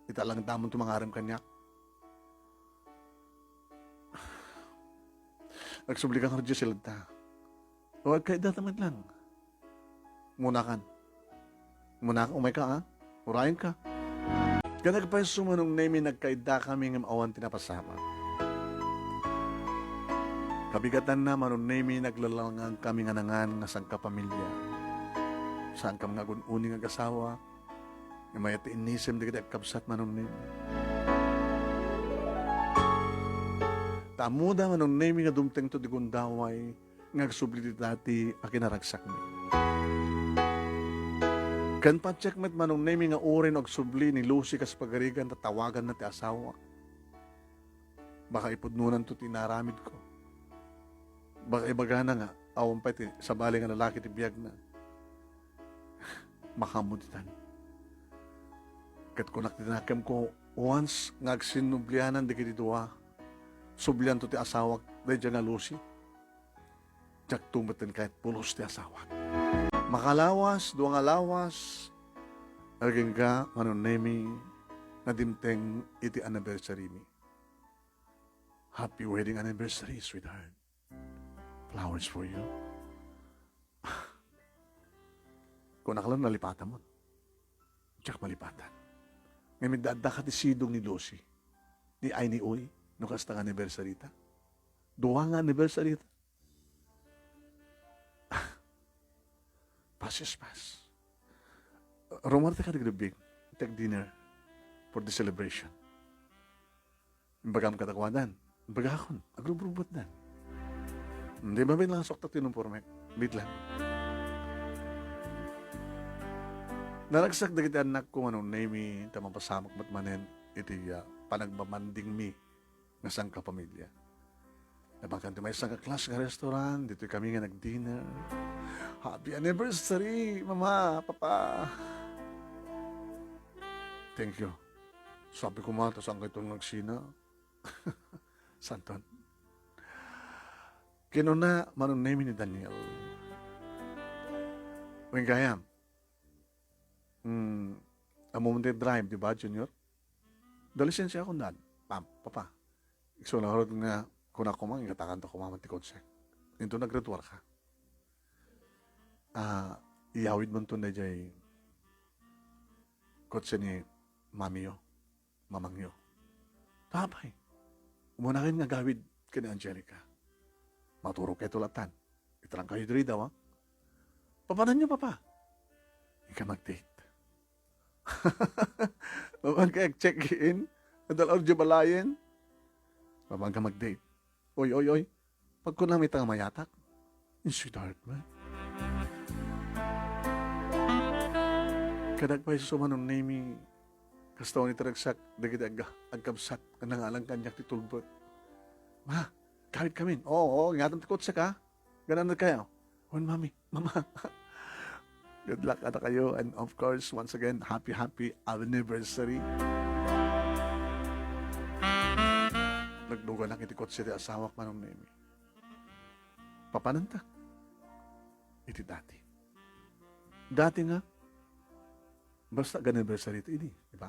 Ita lang damon ti mangarem kaniak. Agsubli ka ngarud, Giselle, ta. O, agkaidda ta met lang. Munakan. Munakan, umayka, a? Urayenka. Ket nagpayso, Manong Nemi, nagkaiddakami ngem awan ti napasamak. Kabigatanna, Manong Nemi, naglalangankami nga nangan nga sangkapamilya. Saankami nga agun-uni nga agasawa, ngem mayat ti innisem dagiti agkabsat, Manong Nemi. Ta ammoda, Manong Nemi, nga dumtengto ti gundaway, nga agsubli ti dati a kinaragsakmi. Ken patiek met, Manong Nemi, nga uray no agsubli ni Lucy kas pagarigan ta tawaganna ti asawak. Baka ipudnonanto ti inaramidko. Baka ibagana nga awan pay ti sabali nga lalaki ti biagna. Makaammo ditan. Ket kunak ti nakemko, once nga agsinnublianan dagiti dua, sublianto ti asawak daydiay nga Lucy. Diakto met kayat pulos ti asawak. Makalawas, dua nga lawas, agingga, Manong Nemi, nga dimteng iti anniversary mi. Happy wedding anniversary, sweetheart. Flowers for you. Kunak lang, nalipatam. Diak malipatan. Ngem adda ka ti sidong ni Lucy, ni ay ni Uy, no kasta nga anniversary ta. Dua nga anniversary ta. Pass is pass. Rumarte ka dagiti big, take dinner for the celebration. Imbagam kadakuadan. Imbagakon, agrubrubbuatdan. Hindi ba bilang sok ta tinumpormek? Bit lang. Naragsak dagiti annakko, Manong Nemi, ta mapasamak met manen iti, ah, panagbabandingmi nga sangkapamilya. Nabankan ti maysa nga class nga restaurant, ditoy kami nga nag-dinner. Happy anniversary, Mama, Papa! Thank you. Sabi ko, Ma, ta saan kayo itong nagsina? Santon. Kinuna, Manong Nemi, ni Daniel. Wen gayam, hmm, ammom ti drive, di ba, Junior? Dalisensiakon, Dad. Pam, Papa. Isu ngarud nga, kunak koma, ingatakan ta koma man ti kotse. Into nagritual ka. Ah, iyawid mo ton dayjay kotse ni mamiyo. Mamangyo. Apay, umuna kayon nga agawid ken ni Angelica. Maturog kayo tulatan. Itrang kayo diri daw, ah. Papananyo, Papa? Ika mag-date. Papan ka check-in? Adal orjo balayen? Papan ka mag-date? Oy, oy, oy. Pagkunam ita nga mayatak, in sweetheart man. Kadag pay sumanon nemi, kasta iti ragsak dagiti ag-, agkabsat nga nangalan kaniak ti tulbek. Ma, kawit kamin. Oo, oo, ingatam ti kotse ka. Ganun na kayo. Wen, Mami, Mama. Good luck ata kayo. And of course, once again, happy, happy anniversary. Nagduganak iti kotse ti asawak, Manong Nemi. Papananta iti dati. Dati nga, basta ag-anniversary ti idi, di ba?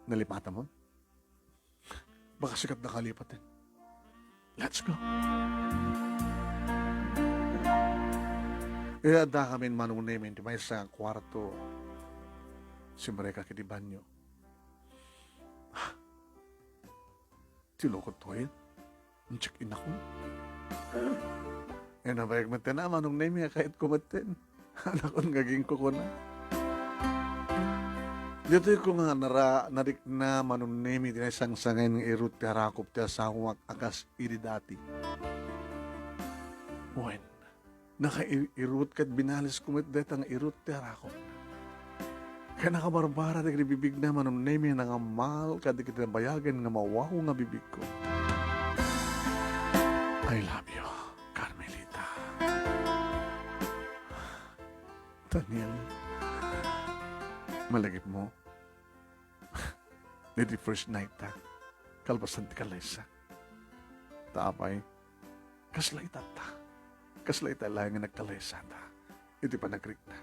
Nalipatan mo? Baka sikat na kalipaten. Let's go. Iyadda kami ni Manong Nemi iti maysa nga kuarto. Simrek iti banyo. Ti lukot to, eh. Ang check-in ako. Eh, nabayag met na, Manong Nemi, nga kayat ko met. Anakon nga ginkukuna. Ditoy ko nga nara-, narikna, Manong Nemi, ti naisangsangayan nga irut ti arakop ti asawak a kas idi dati. Wen, nakairut ket binalis ko met dayta nga irut ti arakop. Ket nakabarbara dagiti bibigna, Manong Nemi, nangammal kadagiti nabayagen nga mawaw nga bibigko. I love you, Carmelita. Daniel, malagip mo? Diti first night ta, kalpasan ti kalaysa. Ta apay, kasla itatta. Kasla ita laeng nga nagkalaysa ta iti panagrikna.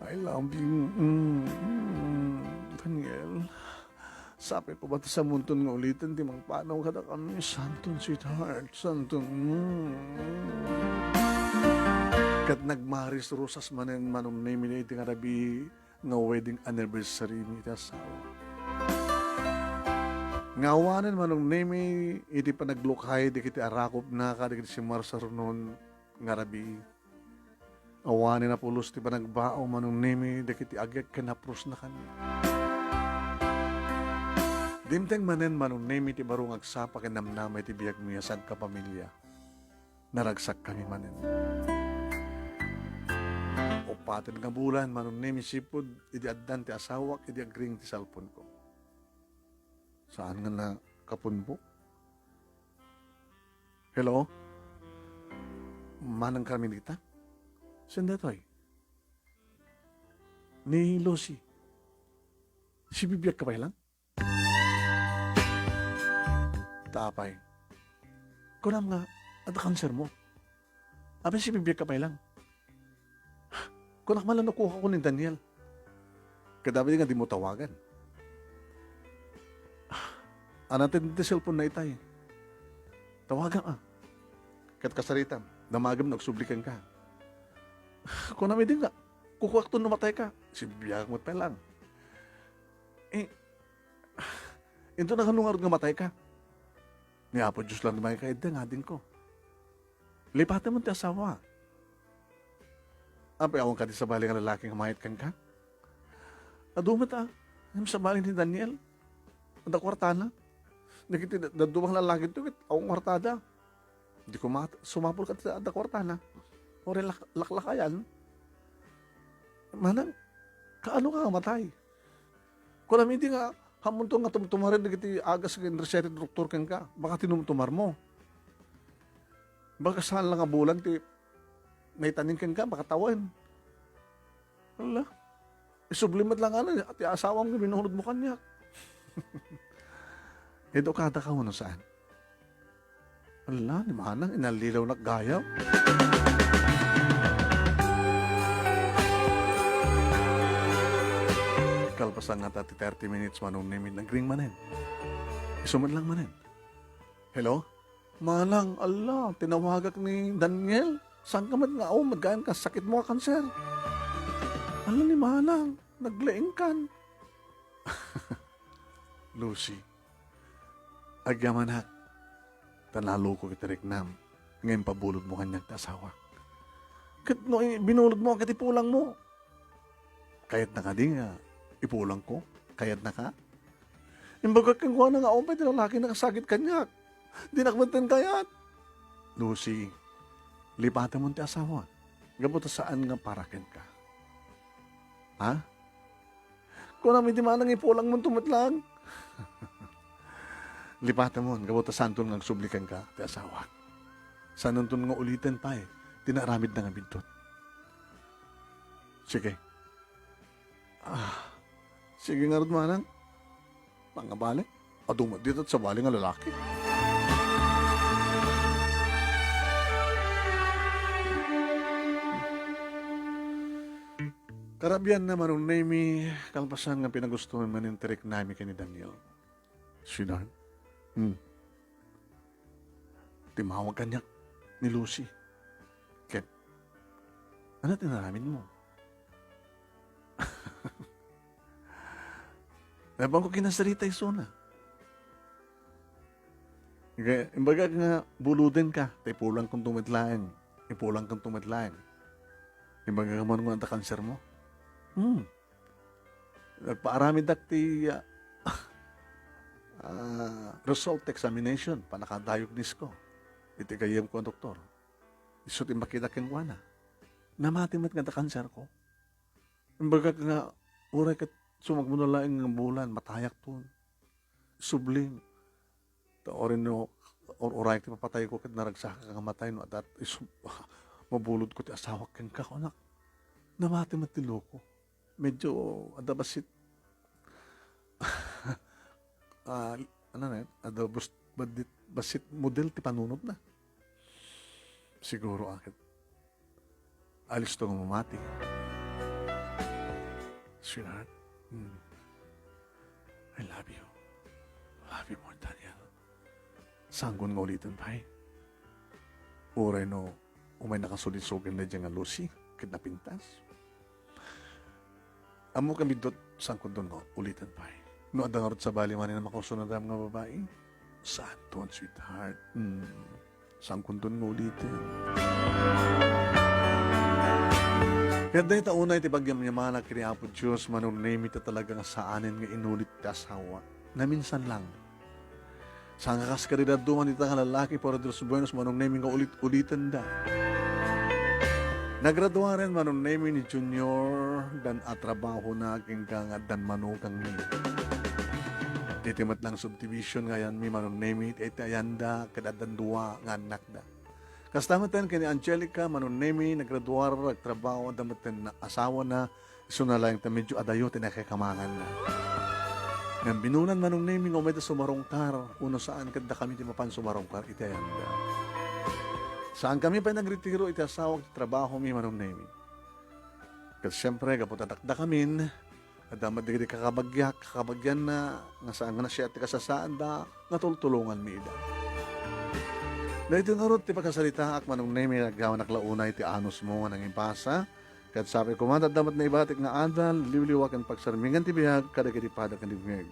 I love you, mm, mm, Daniel. Sapay ko ba ta samonton nga uliten ti mangpanaw kadakami? Santon, sweetheart. Santon. Mm. Ket nagmaris-rusas manen Manong Nemi iti nga rabii nga wedding anniversary mi iti asawa. Nga awanen Manong Nemi iti panaglukay dagiti arakopna kadagiti simmarsarnon nga rabii. Awanen a pulos ti panagbao Manong Nemi dagiti agek ken naprosna kaniak. Dimteng manen Manong Nemi ti baro nga agsapa ken namnama iti biagmi a sangkapamilya. Naragsakkami manen. Uppaten nga bulan Manong Nemi sipud idi addan ti asawak idi agring ti cellphone ko. Saan nga nakapunbok? Hello? Manang Carmelita? Saan daytoy? Ni Lucy. Sibibiag ka pay lang? Ta apay. Kunam nga, adda kanser mo. Apay sibibiag ka pay lang? Kunak man lang no kukuak ni Daniel. Kadagiti nga dimo tawagan. Ania ti cellphone na itay? Tawagak a. Ket kasaritam, damagem no agsubli kenka. Kunam idi nga, kukuakto no matay ka. Sibibiagak met pay lang. Eh, inton nagano ngarud nga matay ka? Ni Apo Dios lang ti mangikaiddeng, adingko. Lipatem ti asawa. Apay, awan kadi sabali nga lalaki nga mayat kenka? Adu met a, ngem sabali ni Daniel. Adda kuartana. Dagiti da-, dadduma nga lalaki to, ket awan kuartada. Di ko ma-, sumapul ket adda kuartana. Uray lak-, laklakayan. Manang, kaano ka nga matay? Kunam idi nga, hamonto nga tumtumaren dagiti agas ken reseta ti doktor kenka, baka tinumtumarmo. Baka saan lang a bulan ti naitanin kenka, baka tawen. Ala, isubli met lang nga ti asawam nga binulodmo kaniak. Edukada ka wenno saan? Ala, ni Manang, inallilaw nak gayam. Kalpasan ngata ti thirty minutes, Manong Nemi, nagring manen. Isu met lang manen. Hello? Manang, ala, tinawagak ni Daniel. Saan ka met nga awan met gayam kas sakit mo a kanser? Ala ni Manang, naglaingkan. Lucy, agyamanak, ta nalukok iti riknam nga impabulodmo kaniak ti asawak. Ket no i-, binulodmo ket ipulangmo, kayatna kadi nga ipulangko? Kayatna ka? Imbagak kenkuana nga awan pay ti lalaki nakasagit kaniak. Dinak met kayat. Lucy, lipatemon ti asawa. Gapu ta saan nga para kenka. Ha? Kunam idi manang ipulangmonto met lang. Lipatemon, gapu ta saanton nga agsubli kenka ti asawak. Saanton nga uliten pay ti naaramidna nga biddut. Sige. Ah, sige ngarud manang. Pangabali. Adu met dita sabali nga lalaki. Karabian na Manong Nemi, kalpasan nga pinagusto mi manen ti riknam mi ken ni Daniel. Sweetheart. Hmm. Timawag kaniak ni Lucy. Ket, ania ti naaramidmo? Napanko kinasarita isuna. Kaya, imbagak nga buludenka, ta ipulangkonto met laeng. Ipulangkonto met laeng. Imbagak man nga adda kanser mo. Hmm. Nagpaaramidak ti, ah, ah, result examination, pannakadiagnosko iti gayyemko a doktor. Isu ti immakidak kenkuana. Namati met nga adda kanserko. Imbagak nga, uray ket sumagmamano laeng nga bulan, matayakton. Subling. Ta uray no, ur-, uray ti papatayko ket naragsakak nga matay no adda isu-, mabulodko ti asawak kenka, kunak. Namati met ti loko. Medyo adda bassit, ah, ano na yun? Adda bus-, badit-, bassit model ti panunotna. Siguro, ah, ket alisto nga mamati. Sweetheart, hmm, I love you. Happy more, Daniel. Saankon nga uliten pay. Uray no, umay nakasulisugin na dyan nga Lucy, ket napintas. Ammo kami dot, saankon nga uliten pay. No adda ngarud sabali manen a makursunadam nga babai, saanton, sweetheart. Hmm. Saankon nga uliten. Ket dayta unay ti pagyamyamanak ken ni Apo Dios, Manong Nemi, ta talaga nga saanen nga inulit ti asawa. Naminsan lang. Saan nga kas kadi dadduma dita nga lalaki, por otros buenos, Manong Nemi, nga ulit-ulitenda. Nagraduaren, Manong Nemi, ni Junior, dan a trabahona, ken nga addan manukangmi. Ditoy met lang subdivision nga ayanmi, Manong Nemi, ti, ti ayanda, ket addan dua nga annakda. Kasta metten ken ni Angelica, Manong Nemi, nagraduar, nagtrabaho, adda metten asawana, isuna laeng ta medyo adayo ti nakikamanganna. Ngem binulan, Manong Nemi, nga umayda sumarungkar, uno saan ket dakami ti mapan sumarungkar iti ayanda. Saankami pay nagretiro iti asawak ti trabahomi, Manong Nemi. Ket siempre, gapu ta dakdakamin, adda met dagiti kakabagiak, kakabagianna, nga saan nga nasiat ti kasasaanda, nga tultulonganmi ida. Daytoy ngarud ti pakasaritaak, Manong Nemi, agyaman la unay ti anusmo nga nangibasa, ket sapay koma ta adda met naibatik nga adal, liwliwa ken pagsarmingan ti biag kadagiti pada ken dimngeg.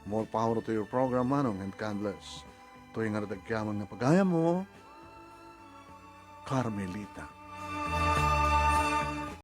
More power to your program, Manong, and God bless. Toy ngarud agyaman nga pagayammo, Carmelita.